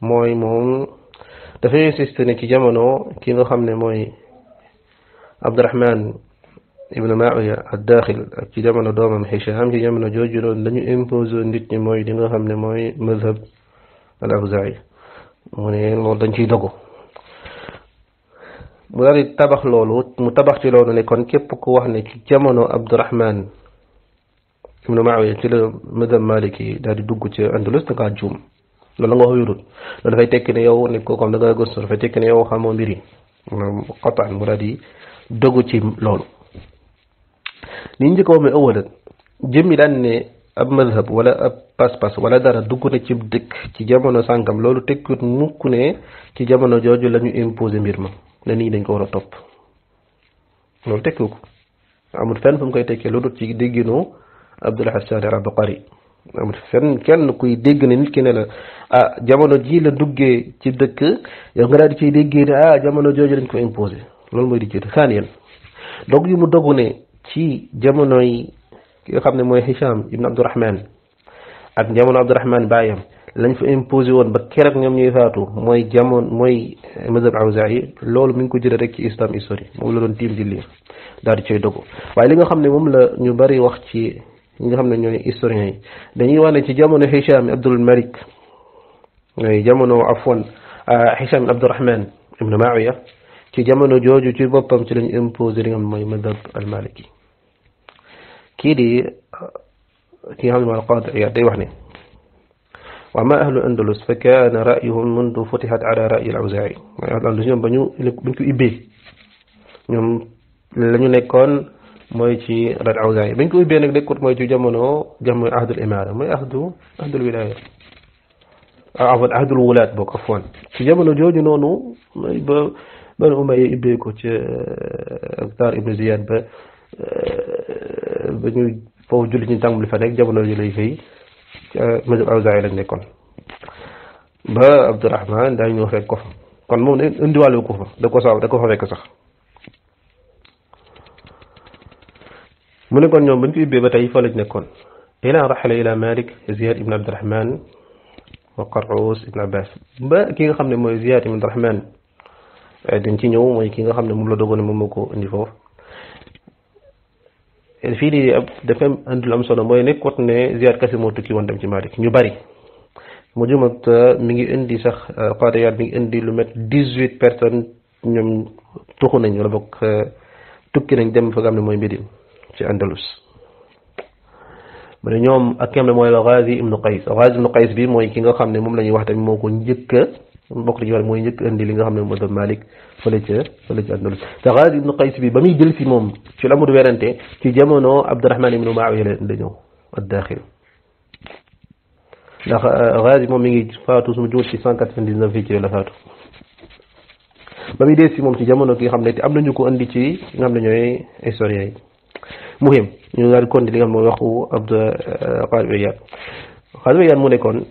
moy mom dafay insisté ne ci jamono ki nga xam ne mooy Abdurahman ibn Ma'iya ad-Dakhil ak ci jamono doomam Hisham ci jamono jooju loolu dañu imposé nit ñi mooy li nga xam ne mooy madhab al-Awza'i mu ne loolu dañ ciy dogu mu daal di tabax loolu mu tabax ci loolu ne kon képp ku wax ne ci jamono Abdurahman ibn Ma'iya ci la madhab Maliki daal di dugg ci Andalus da ngaa juum loolu nga xoyurut loolu dafay tekki ne yow nit ko comme da nga gëstu dafay tekki ne yow xamoo mbiri qataan mu daal di dogu ci loolu li njëkk wax mi awalan jëmmi daan ne ab madhab wala ab pas-pas wala dara dugg na ci dëkk ci jamono sànkam loolu tekkut mukk ne ci jamono jooju la ñu imposé mbir ma ne nii dañ ko war a topp loolu tekkiwu ko amul fenn fu mu koy tekkee loolu ci dégginu Abdul Hassan al-Abqari amul fenn kenn kuy dégg ne nit ki ne la ah jamono ji la duggee ci dëkk yow nga daal di ciy déggee ne ah jamono jooju dañ ko imposé loolu mooy di jiitu saaniyeen dog yu mu dogu ne ci jamono yi ki nga xam ne mooy Hisham ibn Abdurrahman ak jamono Abdurrahman baayam lañ fa imposé woon ba keroog ñoom ñuy faatu mooy jamono mooy mazhab Awzaa'i loolu mi ngi ko jëlee rek ci islam historique moom la doon tiim di lire daal di cay dogu waaye li nga xam ne moom la ñu bari wax ci ñi nga xam ne ñooy historiens yi dañuy wax ne ci jamono Hisham Abdul Malik mooy jamono afwan Hisham Abdurrahman ibn Ma'iya ci jamono jooju ci boppam ci lañu imposé li nga xam ne mooy madhab al maliki kii di ki nga xam ne mooy al-Qaadi Iyaad day wax ne wa amma ahlu andalus fa kaana ra'yuhum mundu futihat ala ra'yi al-Awzaa'i mooy ahlu andalus ñoom bañ ko ibbee ñoom la ñu nekkoon mooy ci ra'y al-Awzaa'i bañ ko ibbee nag nekkut mooy ci jamono ahdul imaara mooy ahdul wilaaya ahdul wulaat bokk afwan ci jamono jooju noonu mooy ba Banu Umayya ibbee ko ci Taar ibn Ziyaad ba ñu foofu julli ñu tàmbali fa nekk jamono ji lay fay mazhab Awzaa'i lañ nekkoon ba Abdurrahman daa ñëw fekk ko fa kon moom ne indiwaale ko fa da ko fa fekk sax mu ne kon ñoom bañ ko ibbee ba tey fa lañ nekkoon ila raxala ila Malik Ziyad ibn Abdurrahman wa Qar'us ibn Abbas ba ki nga xam ne mooy Ziyad ibn Abdurrahman dañ ci ñëw mooy ki nga xam ne moom la dogoon moom moo ko indi foofu fii di dafa andi lu am solo mooy nekkut ne Ziyad kese moo tukki woon dem ci Malik ñu bari mu jumat mi ngi indi sax Qaadi Iyaad mi ngi indi lu met 18 personnes ñoom tuxu nañ wala bokk tukki nañ dem fa nga xam ne mooy Médine ci Andalus mu ne ñoom ak ki nga xam ne mooy Ghazi ibnu Qays bi mooy ki nga xam ne moom la ñuy wax tamit moo ko njëkk bokk dañuy wax mooy njëkk indi li nga xam ne moo doon Malik fële ca Andalus te Ghazi ibnu Qays bi ba muy jël si moom ci la mu werante ci jamono Abdurrahman ibnu Muawiya la ñëw ad-Dakhil ndax Ghazi moom mi ngi faatu su ma juut ci 199 fii ci la faatu ba muy dee si moom ci jamono ki nga xam ne te am nañu ko indi ci nga xam ne ñooy historiens yi muhim ñu daal di continuer li nga xam ne mooy waxu Qaadi Iyaad mu ne kon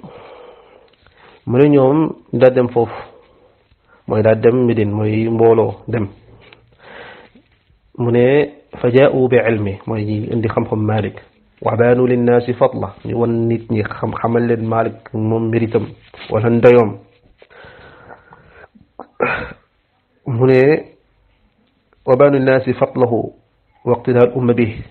mu ne ñoom daal dem foofu mooy daal dem Médine mooy mbooloo dem mu ne fa jaa'u bi ilmi mooy ñi indi xam-xam Malik wa baanu linnaasi fadla ñu wan nit ñi xamal leen Malik moom méritam wala ndoyoom mu ne wa baanu linnaasi fadlahu wa iqtidaa al-umma bihi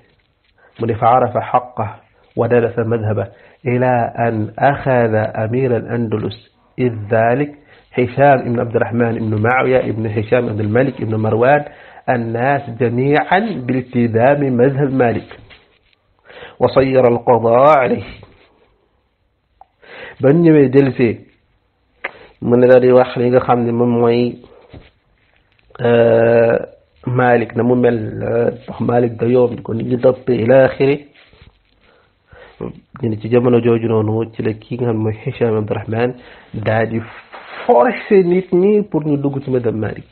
mu ne fa arafa haqqahu wa darasa madhabahu إلى أن أخذ أمير الأندلس إذ ذلك هشام بن عبد الرحمن بن معاوية بن هشام بن الملك بن مروان الناس جميعا بالتزام مذهب مالك وصير القضاء عليه بن ñëwé delsi mën na daal di wax li nga xam ne moom mooy Malik na mu mel wax Malik da yoom ko nit ñi toppee ila axiri ñu ne ci jamono jooju noonu ci la kii nga xam ne mooy Hicham Abdurahman daal di forcer nit ñi pour ñu dugg ci madhab Malik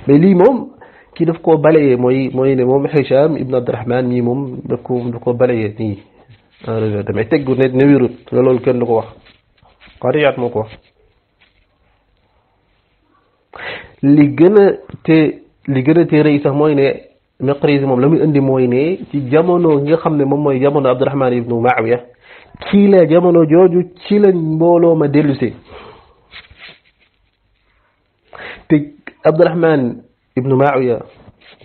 mais lii moom kii daf koo balayee mooy ne moom Hicham ibn Abdurahman mii moom daf ko balayee nii damay teggu ne wérut loolu kenn du ko wax xariyaat moo ko wax li gën a te rëy sax mooy ne Maqrizi moom la muy indi mooy ne ci jamono nga xam ne moom mooy jamono Abdurahman ibnu Muawiya ci la jamono jooju ci la mbooloo ma dellusee te Abdurahman ibnu Muawiya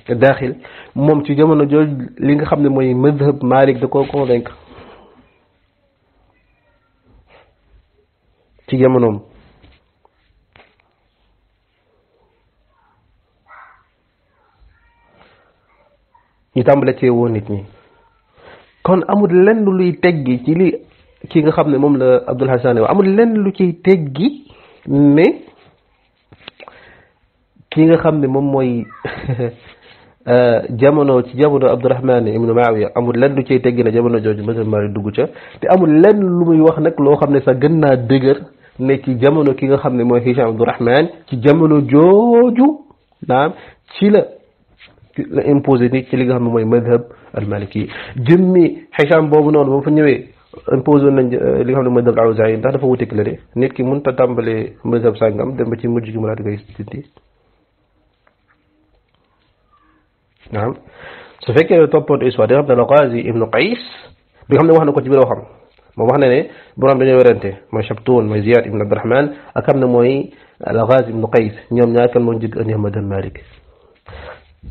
daaxil moom ci jamono jooju li nga xam ne mooy madhab Malik da koo convaincre ci jamonoom ñu tàmbale cee woo nit ñi kon amul lenn luy teggi ci li ki nga xam ne moom la Abdul Hasan wa amul lenn lu ciy teggi ne ki nga xam ne moom mooy jamono ci jamono Abdurahman ibnu Muawiya amul lenn lu ciy teggi ne jamono jooju mazhab Maalik dugg ca te amul lenn lu muy wax nag loo xam ne sax gën naa dëgër ne ci jamono ki nga xam ne mooy Hicham Abdurahman ci jamono jooju naam ci la imposé nit ci li nga xam ne mooy madhab al-Maliki jëmmi Hicham boobu noonu ba fa ñëwee imposé nañ li nga xam ne madhab al-Awzaa'i ndax dafa wuteeg la de nit ki mënut a tàmbalee madhab sàngam dem ba ci mujj gi mu daal di koy dindi naam su fekkee toppoon histoire di nga xam ne al-Ghazi ibnu Qays bi nga xam ne wax na ko ci biir waxam moom wax na ne borom dañoo werante mooy Shabtun mooy Ziyad ibn Abdurahman ak xam ne mooy al-Ghazi ibnu Qays ñoom ñaar kan moo njëkk indi madhab Malik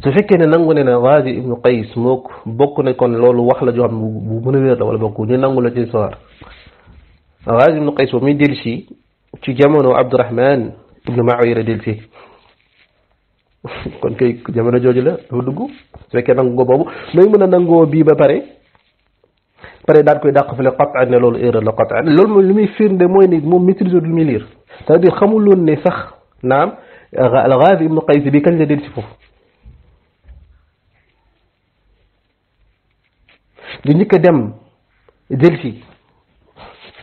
su fekkee ne nangu ne na Ghazi ibnu Qays moo bokk na kon loolu wax la joo xam ne bu mën a wér la wala bokk ñu nangu la ci histoire Ghazi ibnu Qays boobu muy dellusi ci jamono Abdurahman ibnu Muawiya la dellusi kon kay jamono jooju la dafa dugg su fekkee nangu ko boobu nooy mën a nangoo bii ba pare daal koy dàq fële qat'an ne loolu erreur la qat'an loolu mooy li muy firnde mooy ni moom maîtrise du muy lire c'est-à-dire xamuloon ne sax naam Ghazi ibnu Qays bi kañ la dellusi foofu di njëkk a dem delsi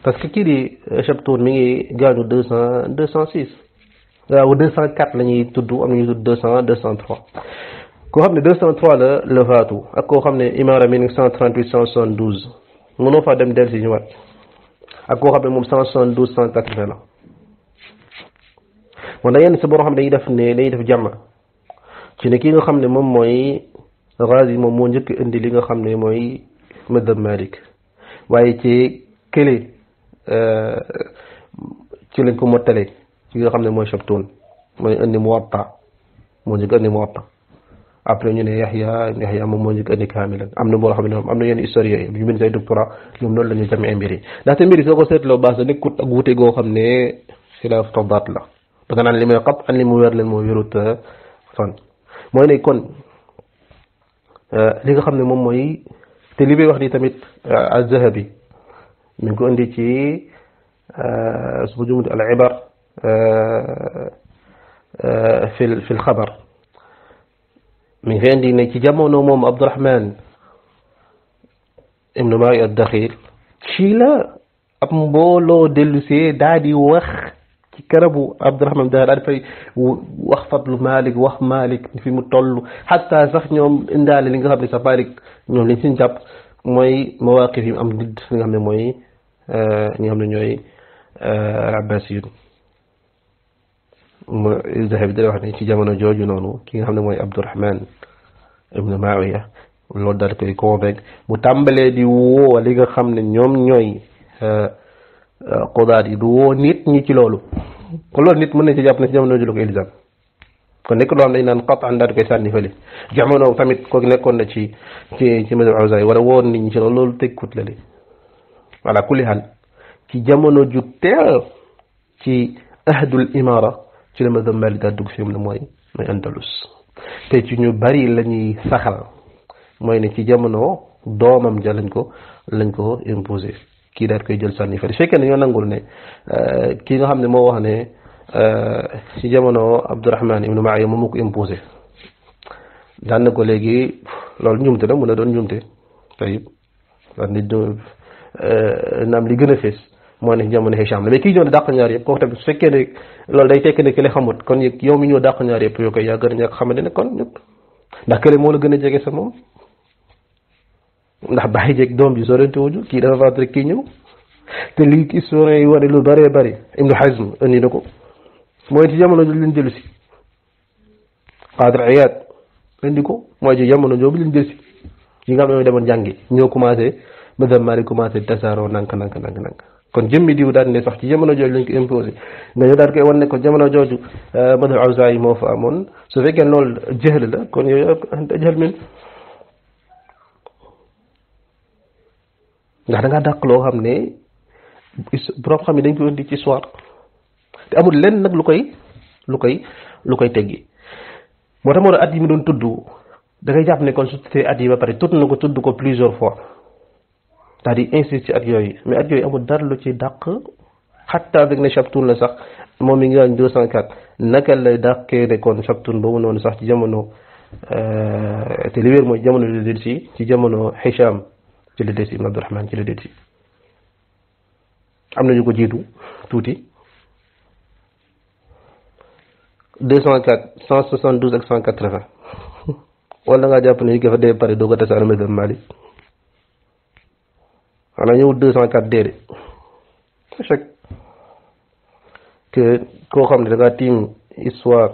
parce que kii di Shabtun mi ngi gaañu 206 waaw 204 la ñuy tudd am nañu tudd 203 koo xam ne 203 la faatu ak koo xam ne Imara 1938 172 mënoo faa dem delsi ñëwaat ak koo xam ne moom 172 180 la moo tax yenn sa borom xam ne dañuy def jàmm ci ne ki nga xam ne moom mooy Ghazi moom moo njëkk indi li nga xam ne mooy madhab Malik waaye ci kële ci lañ ko mottale ci nga xam ne mooy Shabtun mooy indi Muwatta moo njëkk indi Muwatta après ñu ne Yahya moom moo njëkk indi kaamilan am na boo xam ne am na yenn historien yi ñu bind say doctorat ñoom noonu la ñu jamee mbir yi ndaxte mbir yi soo ko seetloo baax na nekkut ak wuute goo xam ne xilaaf tadaat la da nga naan li may xat an li mu wér leen moo wérut fan mooy ne kon li nga xam ne moom mooy te li bay wax ni tamit az-Zahabi mi ngi ko indi ci su ma jumut al-Ibar fi al-Khabar mi ngi fi indi ne ci jamono moom Abdurahman ibnu Muawiya ad-Dakhil ci la ab mbooloo dellusee daal di wax ci karabu Abdurahman daal di fay wax fadlu Malik wax Malik fi mu toll xataa sax ñoom indaale li nga xam ne sax Malik ñoom liñ siñ jàpp mooy mawaqif yi am didd li nga xam ne mooy ñi nga xam ne ñooy al-Abbasiyun Zahabi da wax ne ci jamono jooju noonu ki nga xam ne mooy Abdurahman ibnu Muawiya loolu daal koy convaincre mu tàmbalee di woo li nga xam ne ñoom ñooy xudaat yi du woo nit ñi ci loolu kon loolu nit mën nañ ci jàpp ne ci jamono jooju la ko ilzam kon nekk loo xam dañ naan qat'an daal koy sànni fële jamono tamit kooku nekkoon na ci madhab Awzaa'i wala woon nit ñi ci loolu tekkut la li voilà kulli haal ci jamono ju teel ci ahdul imara ci la madhab Maalik daal dugg fi mu ne mooy Andalus te ci ñu bari la ñuy saxal mooy ne ci jamono doomam ja lañ ko imposé kii daal koy jël sànni fële su fekkee ne ñoo nangul ne kii nga xam ne moo wax ne ci jamono Abdurahman ibnu Muawiya moom moo ko imposé daan na ko léegi loolu njumte la mën a doon njumte tayib war nit naam li gën a fees moo ne jamono Hicham la mais kii ñëw ne dàq ñaar yëpp kooku tamit su fekkee ne loolu day tekki ne ki la xamut kon yow mi ñëw dàq ñaar yëpp yoo koy yaa gën a ñàkk xamante ne kon ñëpp ndax kële moo la gën a jege sa moom ndax bàyyi jeeg doom ji sorente wuñu kii dafa faat rek kii ñëw te lii historien yi wane lu bëree bëri Ibnu Hazm indi na ko mooy ci jamono jooju leen jëlu si Qadir Iyad indi ko mooy ci jamono jooju leen jël si yi nga xam ne ñoo demoon jàngi ñoo commencé madhab Malik commencé tasaaroo nank kon jëmmi diw daan ne sax ci jamono jooju lañ ko imposé nga ñu daal koy wan ne ko jamono jooju madhab Awzaa'i moo fa amoon su fekkee loolu jëhl la kon yooyu anta jëhl min ndax da ngaa dàq loo xam ne borom xam ne dañ ko indi ci histoire te amul lenn nag lu koy teggi moo tax moo at yi mu doon tudd da ngay jàpp ne kon su tuddee at yi ba pare tudd na ko tudd ko plusieurs fois daal di insiste ci at yooyu mais at yooyu amul dara lu ci dàq xatta avec ne Chaptoun la sax moom mi ngi wax 204 naka lay dàqee ne kon Chaptoun boobu noonu sax ci jamono te li wér mooy jamono li del si ci jamono Hicham ci la del si Ibn Abdurrahman ci la del si am nañu ko jiitu tuuti 204 172 ak 180 wala nga jàpp ne yi dafa dee pare doo ko tasaare mazhab Malik xanaa ñëw 204 déedéet chaque que koo xam ne da ngaa tiim histoire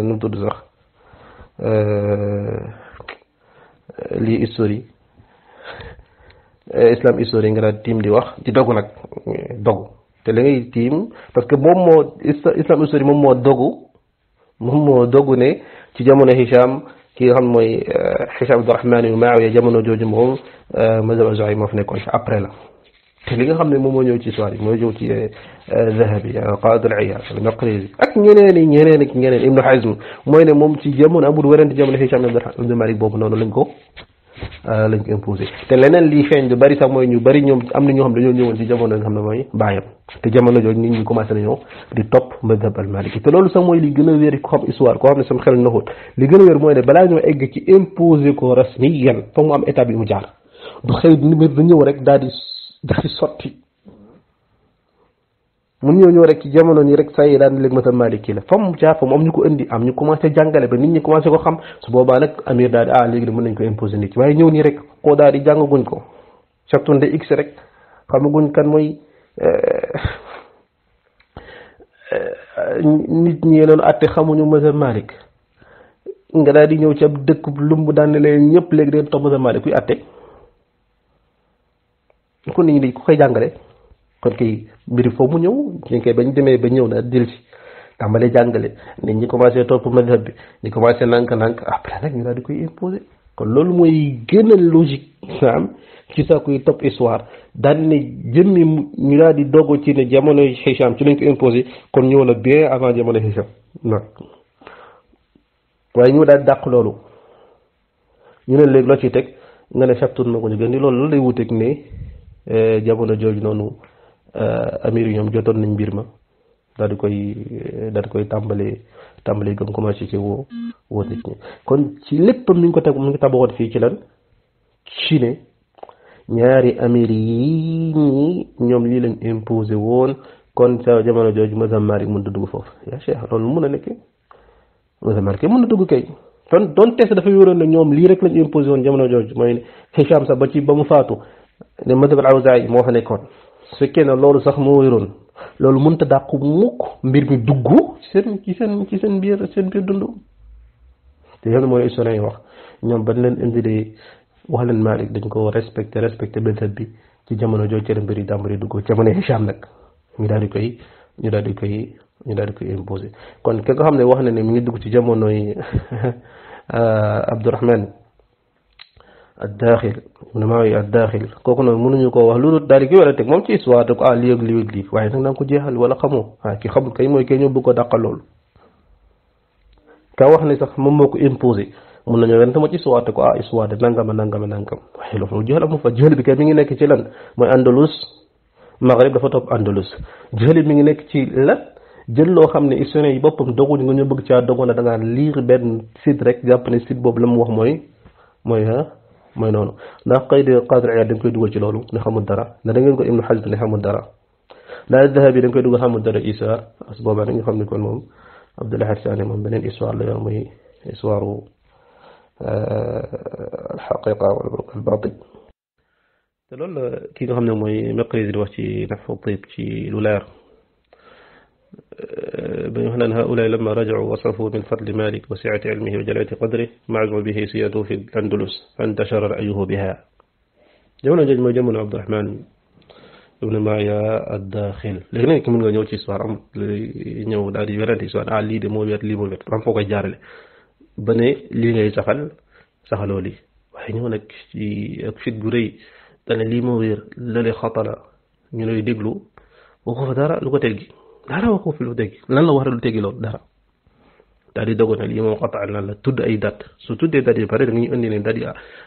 nu mu tudd sax lii histoire islam histoire nga daal tiim di wax di dogu nag dogu te la ngay tiim parce que moom moo islam histoire moom moo dogu ne ci jamono Hicham ki nga xam mooy Hicham Abdurrahman yu Muawiya jamono jooju moom mazhab Awzaa'i moo fi nekkoon après la te li nga xam ne moom moo ñëw ci histoire yi moo ñëw ci Zahabi Qaadi al-Iyaad al-Maqrizi ak ñeneen Ibnu Hazm mooy ne moom ci jamono amul werante jamono Hicham ibn Malik boobu noonu lañ ko imposé te leneen lii feeñ lu bari sax mooy ñu bari ñoom am na ñoo xam dañoo ñëwoon ci jamono nga xam ne mooy baayam te jamono jooju nit ñi commencé nañoo di topp madhab al-Maliki te loolu sax mooy li gën a wér ko xam histoire koo xam ne sama xel naxut li gën a wér mooy ne balaa ñoo egg ci imposé ko rasmiyan foog mu am étape yi mu jaar du xëy numér da ñëw rek daal di sotti mun ñëw rek ci jamono nii rek saa yi daan léegi madhab Maliki la fa mu jaar fa mu am ñu ko indi am ñu commencé jàngale ba nit ñi commencé ko xam su boobaa nag amir daal di léegi de mën nañ ko imposer nit waaye ñëw nii rek koo daal di jàngaguñ ko Chaptoun de x rek xamaguñ kan mooy nit ñi noonu atte xamuñu madhab Malik nga daal di ñëw ci ab dëkk lumb daan ne leen ñëpp léegi deen topp madhab Malik kuy atte kon nit ñi di ku koy jàngale kon kay mbiri foofu mu ñëw ñu koy bañ demee ba ñëw na dil si tàmbalee jàngale nit ñi commencé topp madhab bi ñu commencé nànk après nag ñu daal di koy imposer kon loolu mooy gën a logique am ci saa kuy topp histoire daal ne jëmmi ñu daal di dogo ci ne jamono Hicham ci lañ ko imposer kon ñëw na bien avant jamono Hicham non waaye ñu daal di dàq loolu ñu ne léegi loo ciy teg nga ne Chaptoun moo ko ñu gën di loolu lay wuteeg ne jamono jooju noonu amir yi ñoom jotoon nañ mbir ma daal di koy tàmbalee gëm commencé ci woo nit ñi kon ci léppam mi ngi ko teg mi ngi tabaxoon fii ci lan ci ne ñaari amir yi ñi ñoom lii leen imposé woon kon sa jamono jooju mazhab Malik mën na dugg foofu yaa Cheikh loolu mën a nekk mazhab Malik mën na dugg kay kon doon test dafay wéroon ne ñoom lii rek lañ imposé woon jamono jooju mooy Hicham sax ba mu faatu ne madhab al-Awzaa'i moo fa nekkoon su fekkee ne loolu sax moo wéroon loolu mënut a dàqu mukk mbir mi dugg ci seen biir dund te yow mooy historien yi wax ñoom bañ leen indi wax leen Malik dañ ko respecté madhab bi ci jamono jooju ci mbir yi dàmbari dugg jamono Hicham nag ñu daal di koy imposé kon ki nga xam ne wax na ne mi ngi dugg ci jamonoy Abdurrahman ad-Daaxil ad-Daaxil kooku noonu mënuñu koo wax loolu daal di koy war a teg moom ci histoire de ko lii ak lii waaye nag na nga ko jeexal wala xamoo ki xamul kay mooy kay ñoo bëgg ko dàqal loolu ka wax ne sax moom moo ko imposé mun nañoo ren tamit ci histoire de ko histoire de nangam waaye loolu jeexal amu fa jeexal bi kay mi ngi nekk ci lan mooy Andalus Maghrib dafa topp Andalus jeexal mi ngi nekk ci lan jël loo xam ne historien yi boppam doguñu nga ñu bëgg caa dogoon da ngaa lire benn site rek jàpp ne site boobu la mu wax mooy noonu ndax Qayd Qaadi Iyaad dañ koy dugal ci loolu ne xamul dara da ngeen ko Ibnu Hazm ne xamul dara la Dahabi dañ koy dugal xamul dara isaar as boobaa dañu xam ne kon moom Abdul Ahad Saani moom beneen histoire la yor muy histoire alxaqiqa wala albaatil te loolu la ki nga xam ne mooy Maqrizi di wax ci Nahwu Tiib ci lu leer بمعنى هؤلاء لما رجعوا وصفوا من فضل مالك وسعة علمه وجلالة قدره معزوا به سيادته في الأندلس فانتشر رأيه بها جمعنا جمع جمع عبد الرحمن ابن مايا الداخل لكن من ñëw ci histoire am ñëw daal di werante histoire lii de moo wér lii moo wér am foo koy jaarale ba ne lii ngay saxaloo lii waaye ñëw nag ci ak fit gu rëy dane lii moo wér lale xatala ñu lay déglu boo ko fa dara lu ko teggi dara waxoo fi lu teggi lan la war a lu teggi loolu dara daal di dogoon ne lii moom xataa lan la tudd ay date su tuddee date yi pare da ñu indi ne date yi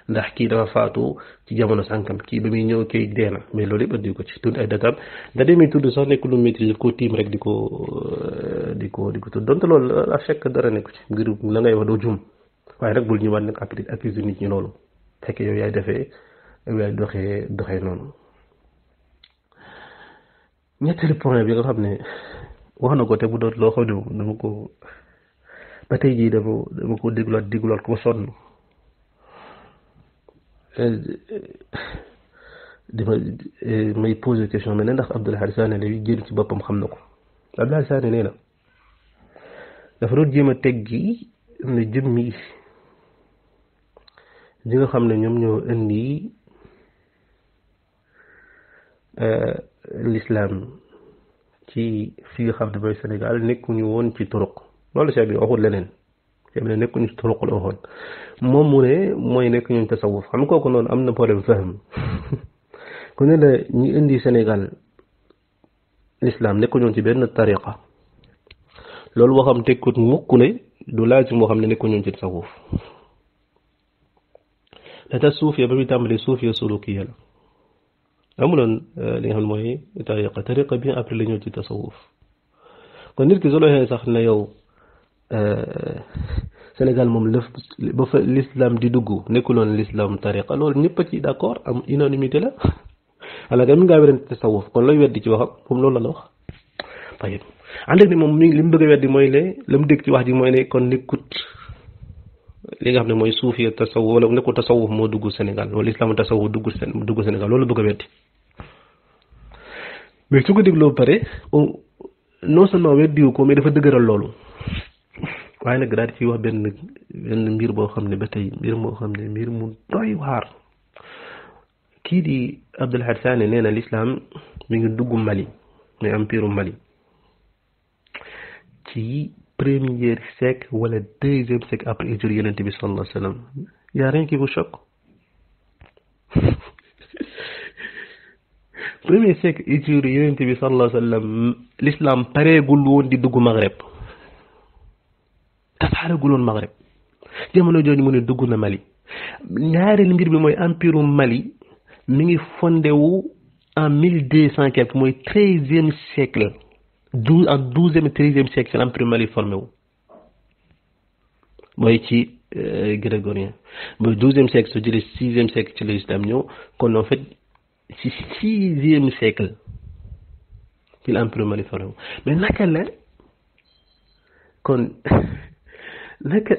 ndax kii dafa faatu ci jamono sànkam kii ba muy ñëw kii dee na mais loolu yëpp indi ko ci tudd ay datam date muy tudd sax nekk lu maîtrise ko tiim rek di ko tudd donte loolu a fekk dara nekku ci ngir la ngay wax doo jum waaye rek bul ñëwaat nag accuse nit ñi loolu fekk yow yaay doxee noonu ñetteelu point bi nga xam ne wax na ko te bu doon loo xam ne dama ko ba tey jii dama ko dégluwaat ko sonn may posé question mais ne ndax Abdul Ahad Saane lay génn ci boppam xam na ko Abdul Ahad Saane nee na dafa doon jéem a teggi ne jëmmi ñi nga xam ne ñoom ñoo indi l'islam ci fi nga xam ne mooy Sénégal nekkuñu woon ci turuq loolu Cheikh bi waxul leneen Cheikh bi ne nekkuñu ci turuq la waxoon moom mu ne mooy nekk ñun tasawuf xam nga kooku noonu am na problème fahm ku ne la ñi indi Sénégal l'islam nekkuñu ci benn tariqa loolu waxam tekkut mukk ne du laaj moo xam ne nekkuñu ci tasawuf te suufiya ba muy tàmbali suufiya sulukiya la amuloon li nga xam ne mooy tariqa bien après la ñëw ci tasawuf kon nit ki su la sax ne yow Sénégal moom lëf ba fa l'islam di dugg nekkuloon l'islam tariqa loolu ñëpp a ci d'accord am unanimité la ala nga mi ngaa werante tasawuf kon lay weddi ci waxam moom loolu la wax tayib ànd ak ni moom li mu bëgg a weddi mooy ne la mu dégg ci wax ji mooy ne kon nekkut li nga xam ne mooy suufiya tasawuf wala nekkul tasawuf moo dugg Sénégal wala islam tasawuf dugg Sénégal loolu bëgg a weddi mais su ko dégloo pare non seulement weddiwu ko mais dafa dëgëral loolu waaye nag daal di ciy wax benn mbir boo xam ne ba tey mbir moo xam ne mbir mu doy waar kii di Abdul Ahad Saane nee na l'islam mi ngi dugg Mali mais empire Mali ci premier siècle wala deuxième siècle après hijra Yonent bi sallallahu alayhi wa sallam y a rien qui vous choque premier siècle hijra Yonent bi sallallahu alayhi wa sallam l'islam pareegul woon di dugg Maghreb tasaaragul woon Maghreb jamono jooju mu ne dugg na Mali ñaareelu mbir bi mooy empire Mali mi ngi fondé wu en 1200 quelque mooy 13e siècle en 12e et 13e siècle l'empire Mali formé wu mooy ci grégorien mooy 12e siècle su jëlee 6e siècle ci l'islam ñëw kon en fait ci 6e siècle ci l'empire Mali formé wu mais naka la kon naka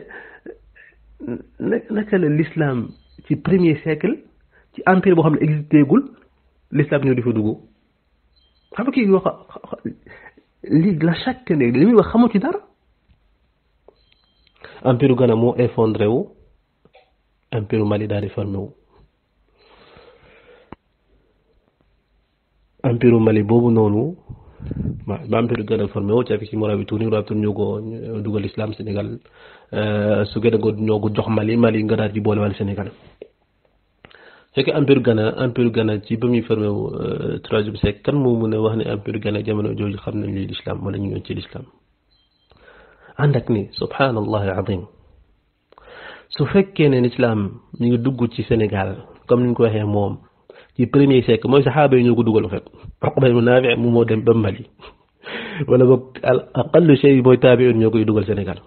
la l'islam ci premier siècle ci empire boo xam ne existé gul l'islam ñëw di fa dugg xam nga kii wax lii la chaque ne li muy wax xamoo ci dara empire Ghana moo effondré wu empire Mali daal di formé wu empire Mali boobu noonu ba empire Ghana formé wu ci affaire ci Mauritanie ñoo ko dugal islam Sénégal su gën a ñoo ko jox Mali nga daal di boole wàllu Sénégal fekk empire Ghana ci ba muy formé wu 3e siècle kan moo mën a wax ne empire Ghana jamono jooju xam nañ li l'islam wala ñu ngi ci l'islam ànd ak ni subhanallah azim su fekkee ne l'islam mi ngi dugg ci Sénégal comme ni ñu ko waxee moom ci premier siècle mooy saxaaba yi ñoo ko dugal en fait Uqba ibn Naafi' mu moo dem ba Mali wala boog al aqallu shay mooy taabi'un ñoo koy dugal Sénégal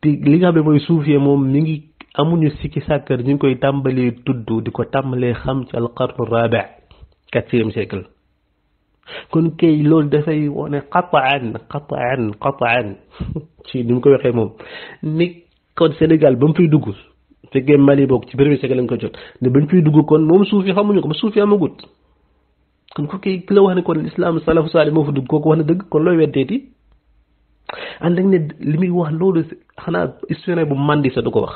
te li nga xam ne mooy suufee moom mi ngi amuñu sikki sàkkar ñu ngi koy tàmbalee tudd di ko tàmbalee xam ci alqarnu rabi' 4e siècle kon kay loolu dafay wone qataan ci ni mu ko waxee moom ni kon Sénégal ba mu fiy dugg fekkee Mali boog ci premier siècle lañ ko jot ne bañ fiy dugg kon moom suufi xamuñu ko ba suufi amagut kon ku kay ki la wax ne kon l'islam salafu salih moo fa dugg kooku wax na dëgg kon looy weddeeti ànd ak ne li muy wax loolu xanaa historien bu mandi sa du ko wax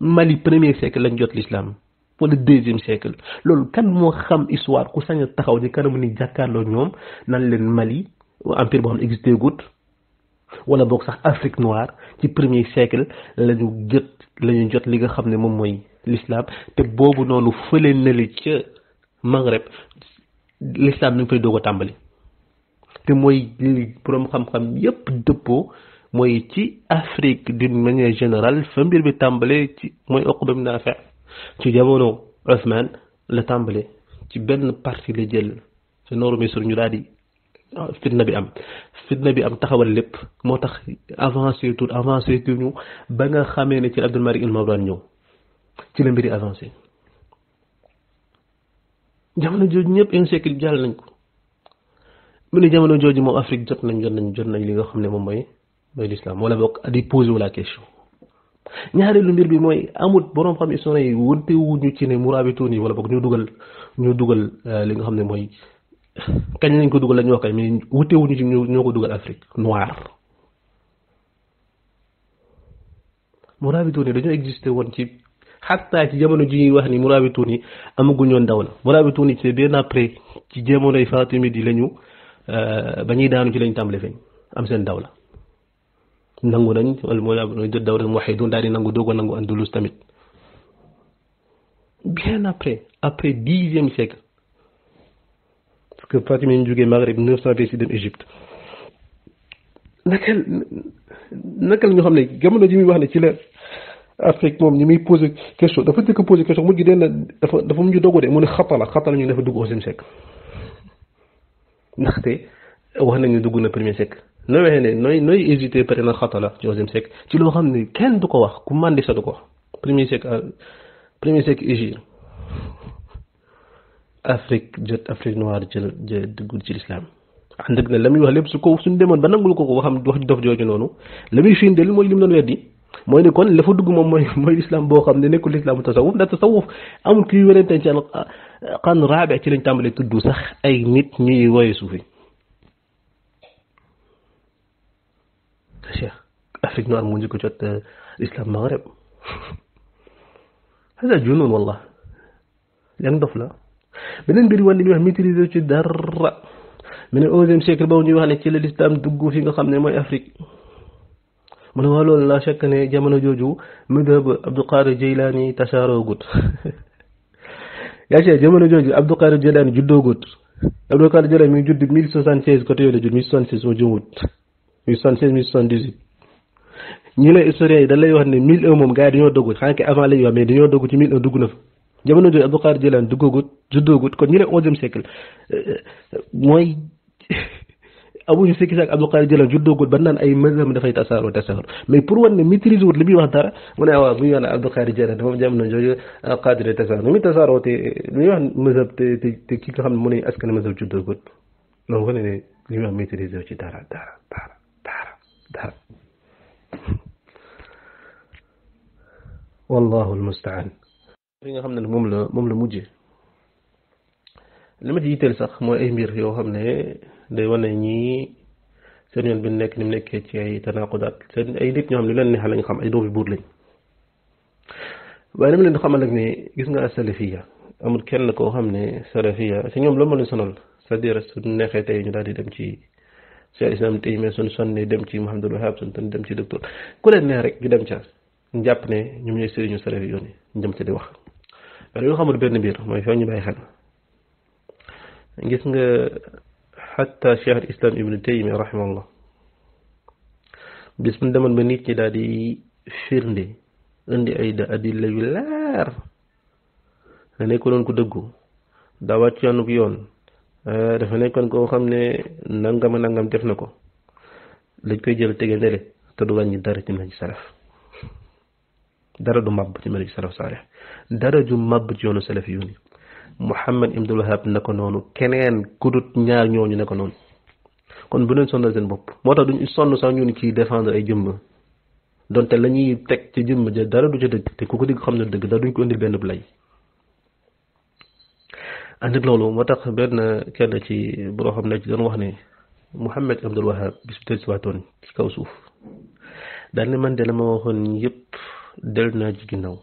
Mali premier siècle lañ jot l'islam wala 2e siècle loolu kan moo xam histoire ku sañ a taxaw ni kanamu ni jàkkaarloo ñoom nan leen Mali empire boo xam ne existé gut wala boog sax Afrique noire ci premier siècle lañu jot li nga xam ne moom mooy l'islam te boobu noonu fële na li ca Maghreb l'islam ni ngi fay doog a tàmbali te mooy li borom xam-xam yépp dëppoo mooy ci Afrique d'une manière générale fa mbir bi tàmbale ci mooy Uqba ibn Nafi' ci jamono Othman la tàmbale ci benn partie la jël ci nooru Misr ñu daal di fitna bi am taxawal lépp moo tax avancé ñu ba nga xamee ne ci Abdul Malik al-Marwan ñëw ci la mbiri avancé jamono jooju ñëpp un siècle jàll nañ ko mu ne jamono jooju moom Afrique jot nañ li nga xam ne moom mooy l'islam wala boog di posé wu la question ñaareelu mbir bi mooy amut boroom xam historien yi wante wuñu ci ne murabitoon yi wala boog ñu dugal li nga xam ne mooy kañ lañ ko dugal la ñu wax kay mais wute wuñu ci ñoo ko dugal Afrique noire murabitoon yi dañoo existé woon ci xataa ci jamono ji ñuy wax ni murabitoon yi amaguñoon daw la murabitoon yi c'est bien après ci jamonoy Fatimide yi lañu ba ñuy daanu ci lañ tàmbale feeñ am seen daw la nangu nañ wala mooy dawla muwahhidun daal di nangu doog a nangu Andalus tamit bien après 10e siècle parce que Fatimide ñu jógee Maghreb 900 si dem Égypte naka la ñu xam ne jamono ji muy wax ne ci la Afrique moom ñi muy posé question dafa jëkk posé question mujj den dafa mujj dogu de mu ne xatala ñu dafa dugg 11e siècle ndaxte wax nañu dugg na premier siècle nooy waxee ne nooy hésité peut-être na xatala ci 11e siècle ci loo xam ne kenn du ko wax ku màndi sa du ko wax premier siècle Égypte Afrique noire jël duggul ci l'islam ànd ak ne la muy wax lépp suñ demoon ba nangul ko wax dof jooju noonu la muy firndeel mooy li mu doon weddi mooy ne kon la fa dugg moom mooy l'islam boo xam ne nekkul l'islam tasawuf ndax tasawuf amul kuy wérante ci xan raabe ci lañ tàmbalee tudd sax ay nit ñuy woye suufi Cheikh Afrique noire mu njëkk jot l'islam Maghreb hada junun wallah yan dof la beneen mbir wan li ñuy wax maîtriser ci dara mais 11e siècle boobu ñuy wax ne ci la l'islam dugg fi nga xam ne mooy Afrique mu ne waa loolu la chaque ne jamono jooju madhab Abdul Qadir Jilani tasaaroo gut yaa ci jamono jooju Abdul Qadir Jilani juddoo gut Abdul Qadir Jilani mi ngi judd 1076 côté yooyu la judd 1076 moo jëmut 1076 1078 ñi lay historiens yi dañ lay wax ne 1001 moom gars yi dañoo dogg xanaa ke avant lañuy wax mais dañoo dogg ci 1001 dugg na fa jamono jooju Abdul Qadir Jilani juddoogut kon ñi lay 11e siècle mooy amuñu sikki saak Abdul Qadir Jilani juddoogut ba naan ay mazhab dafay tasaaroo mais pour wan ne maîtriser wut li muy wax dara mu ne waaw bu ñu wax ne Abdul Qadir Jilani moom jamono jooju qadir tasaaroo mi tasaaroo te li ñuy wax mazhab te ki nga xam ne mu ne askan mazhab juddoogut loolu wane ne li ñuy wax maîtriser ci dara wallahu almustaan li nga xam ne moom la mujjee li ma ci yitteel sax mooy ay mbir yoo xam ne day wane ñii seen yoon bi nekk ni mu nekkee ci ay tanaqudaat seen ay nit ñoo xam ne leen neexal lañ xam ay doomi buur lañ waaye dama leen di xamal ak ne gis nga salafiya amul kenn koo xam ne salafiya si ñoom loolu moo leen sonal c'est-à-dire suñ neexee tey ñu daal di dem ci Cheikh Islam tey mais suñ sonnee dem ci Muhammadul Wahhab suñ ton dem ci docteur ku leen neex rek ñu dem ca ñu jàpp ne ñoom ñooy sëriñu salafi yoon yi ñu dem ca di wax waaye dañoo xamul benn mbir mooy foo ñu bàyyi xel gis nga xatta Cheikh al Islam Ibn Taymiya rahimahullah bis mu demoon ba nit ñi daal di firnde indi ay adilla yu leer nga nekk doon ko dëggu daa wàcc yoonub yoon dafa nekkoon koo xam ne nangam nangam def na ko lañ koy jël tege nele te du wàññi dara ci manhaj salaf dara du màbb ci manhaj salaf saalih dara ju màbb ci yoonu salaf yu ni Muhammad ibnul Wahhab na ko noonu keneen kudut ñaar ñooñu ne ko noonu kon bu leen sonnal seen bopp moo tax duñ sonn sax ñun ci défendre ay jëmm donte la ñuy teg ci jëmm ja dara du ca dëgg te ku ko digg xam ne dëgg da duñ ko indil benn lay ànd ak loolu moo tax benn kenn ci boo xam ne ci doon wax ne Muhammad ibnul Wahhab bis bu si waatoon ci kaw suuf daal ne man de la ma waxoon yëpp dellu naa ci ginnaaw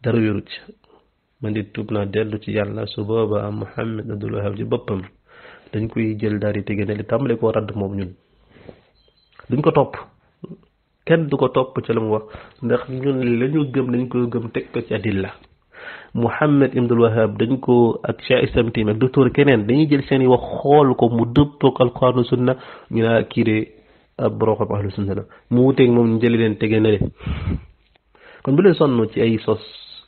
dara wéru ci man di tuub naa dellu ci yàlla su boobaa Muhammad ibnul Wahhab ci boppam dañ koy jël daal di tege ne li tàmbale koo radd moom ñun duñ ko topp kenn du ko topp ca la mu wax ndax ñun la ñu gëm dañ ko gëm teg ko ci adilla Muhammad ibnul Wahhab dañ ko ak Cheikh Islam Tim ak docteur keneen dañuy jël seen i wax xool ko mu dëppook alquran sunna ñu naa kii de ab borom xam ahlu sunna la mu wuteeg moom ñu jëli leen tege ne leen kon bu leen sonn ci ay sos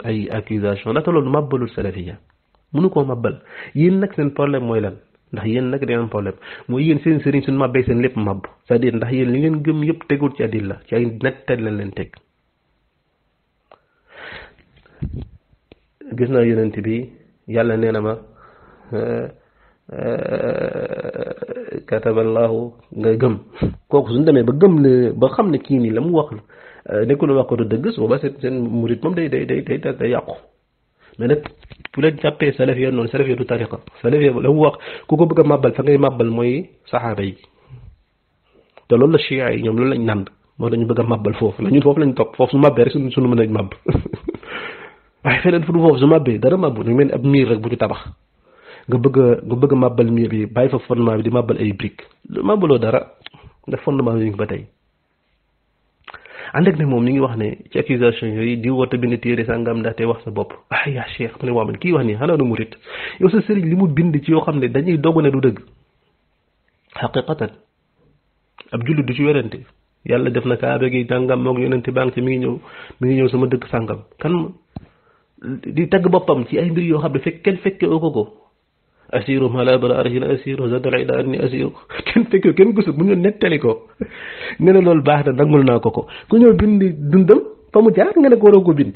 ay accusation ndaxte loolu màbbalul salafiya mënu koo màbbal yéen nag seen problème mooy lan ndax yéen nag dina am problème mooy yéen seen sëriñ suñu màbbee seen lépp màbb c'est-à-dire ndax yéen li ngeen gëm yëpp tegul ci adilla ci ay nettal leen teg gis naa yonent bi yàlla nee na ma kataballahu nga gëm kooku suñu demee ba gëm ne ba xam ne kii nii la mu wax nekkul wax ko du dëgg su boobaa seen murit moom day yàqu mais nag bu leen jàppee salafiyya noonu salafiyya du tariqa salafiyya la mu wax ku ko bëgg a màbbal fa ngay màbbal mooy saxaaba yi te loolu la chia yi ñoom loolu lañ nànd moo dañu bëgg a màbbal foofu la ñun foofu lañ topp foofu su màbbee rek suñu mën a màbb waaye feneen fu du foofu su màbbee dara màbbu ñu mel ni ab miir rek bu ñu tabax nga bëgg a màbbal miir bi bàyyi fa fondement bi di màbbal ay briques màbbaloo dara ndax fondement bi ñu ba tey ànd ak ne moom mi ngi wax ne ci accusation yooyu di woote bind téere sàngam ndaxte wax sa bopp yaa cheikh mu ne waaw man kii wax nii xanaa du murit yow sa sëriñ li mu bind ci yoo xam ne dañuy dogu ne du dëgg xaqiqatan ab jullit du ci werante yàlla def na kaaba gi dàngam moog yonente baa ngi ci mi ngi ñëw sama dëkk sàngam kan di tagg boppam ci ay mbir yoo xam ne kenn fekke oo ko asiru mala bala arjina asiru zadal ila anni asiru kenn fekke kenn gisul mu ñu nettali ko nga ne loolu baax na nangul naa ko ku ñëw bind dundam fa mu jaar nga ne ko waroo ko bind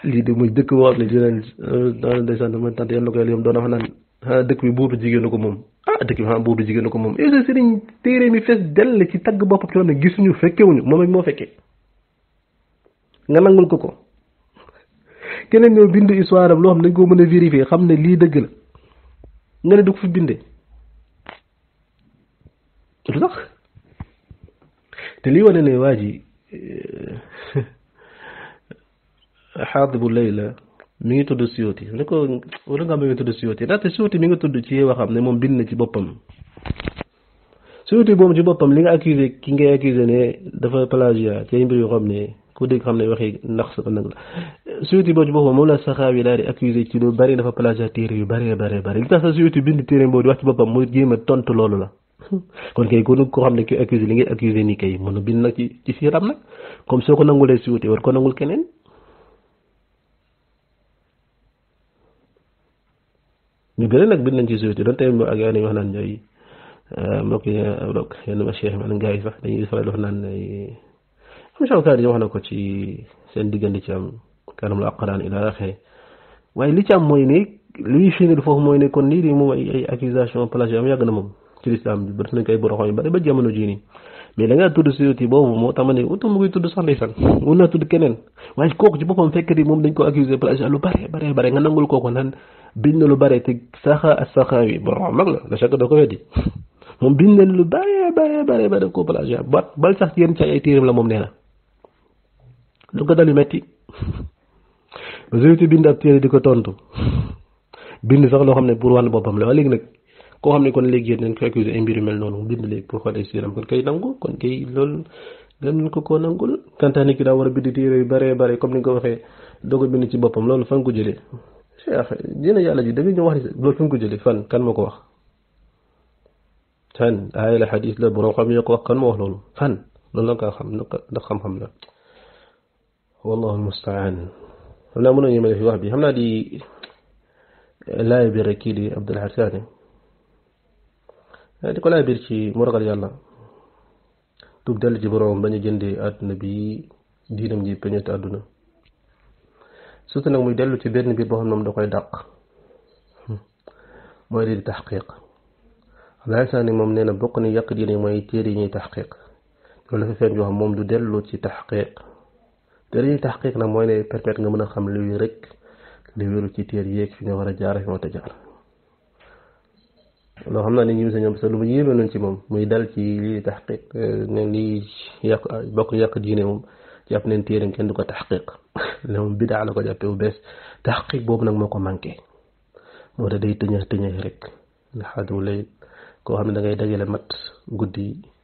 lii de muy dëkk boo xam ne dinañ ndeysaan dama tant yàlla ko yàlla yom doon wax naan dëkk bi buubu jigéenu ko moom dëkk bi buubu jigéenu ko moom et ce sëriñ téere mi fees dell ci tagg boppam ci loolu ne gisuñu fekkewuñu moom ak moo fekkee nga nangul ko keneen ñëw bind histoire am loo xam ne dañ ko mën a vérifier xam ne lii dëgg la nga ne du ko fi bindee lu tax te lii wane ne waa ji xaadibu layla mi ngi tudd Suyuti ne ko wala nga mi ngi tudd Suyuti ndaxte Suyuti mi nga tudd ci waxam ne moom bind na ci boppam Suyuti boobu ci boppam li nga accusé ki ngay accusé ne dafa plagiat ci ay mbir yoo xam ne ku dégg xam ne waxi ndax sa ko nag la Suyuti boobu ci boppam moom la Saxaawi daal di accusé ci lu bari dafa plagiat téere yu bari li tax sa Suyuti bind téere boobu di wax ci boppam muy jéem a tontu loolu la kon kay ko xam ne ki accusé li ngay accusé nii kay mën na bind nag ci siiram nag comme soo ko nangulee Suyuti war ko nangul keneen ñu bëri nag bind nañ ci Suyuti doon tey ak yaa nañu wax naan ñooy mbokk yi yenn ma cheikh man gars yi sax dañuy faral di wax naan am Shawkaani wax na ko ci seen diggante ci am kanam la aqraan ila axee waaye li ci am mooy ne li firndeel foofu mooy ne kon lii di moom ay accusation plagiat am yàgg na moom ci lislaam bi bari nañ koy boroxoo yu bari ba jamono jii nii mais da ngaa tudd Suyuti boobu moo tax ma ne utum mu koy tudd sax ndeysaan mun naa tudd keneen waaye kooku ci boppam fekk di moom dañ ko accusé plagiat lu bare nga nangul kooku naan bind na lu bare te Saxaawi borom mag la chaque da ko weddi moom bind na lu bare daf ko plagiat bal sax yenn ci ay téeram la moom nee na lu ko dal yu metti Suyuti bind ab téere di ko tontu bind sax loo xam ne pour wàllu boppam la waaye léegi nag koo xam ne kon léegi yéen dañ ko accusé ay mbir yu mel noonu mu bind léegi pour xool ay siiram kon kay nangu kon kay loolu gën ko koo nangul kantaa nit ki daa war a bind téere yu bare comme ni nga ko waxee doo ko bind ci boppam loolu fan ko jëlee cheikh dina yàlla ji da nga ñëw wax ni loolu fan ko jëlee fan kan moo ko wax fan aaya la xadis la borom xam yoo ko wax kan moo wax loolu fan loolu la nga xam ndax xam-xam la wallahu almustaan xam naa mënoo yemale fi wax bi xam naa di laaj bi rek kii di Abdul Hassani di ko laaj biir ci mu ragal yàlla tub dellu ci borom bañ a jëndee àdduna bi diinam ji peñete àdduna surtout nag muy dellu ci benn biir boo xam ne moom da koy dàq mooy di taxqiq Abdul Hassani moom nee na bokk ni yàq diine mooy téere yi ñuy taxqiq loolu dafa feeñ yoo xam moom du dellu ci taxqiq téere yi taxqiq nag mooy ne permettre nga mën a xam luy rek li wéru ci téere yeeg fi nga war a jaar fi nga war a jaar loo xam naa ne ñu ñoom sax lu mu yéeme noonu ci moom muy dal ci lii taxqiq ne lii yàq bokk yàq diine moom jàpp neen téere kenn du ko taxqiq ne moom bidaa la ko jàppee bu bees taxqiq boobu nag moo ko manqué moo tax day tëñëx rek la xaadu lay koo xam ne da ngay dajale mat guddi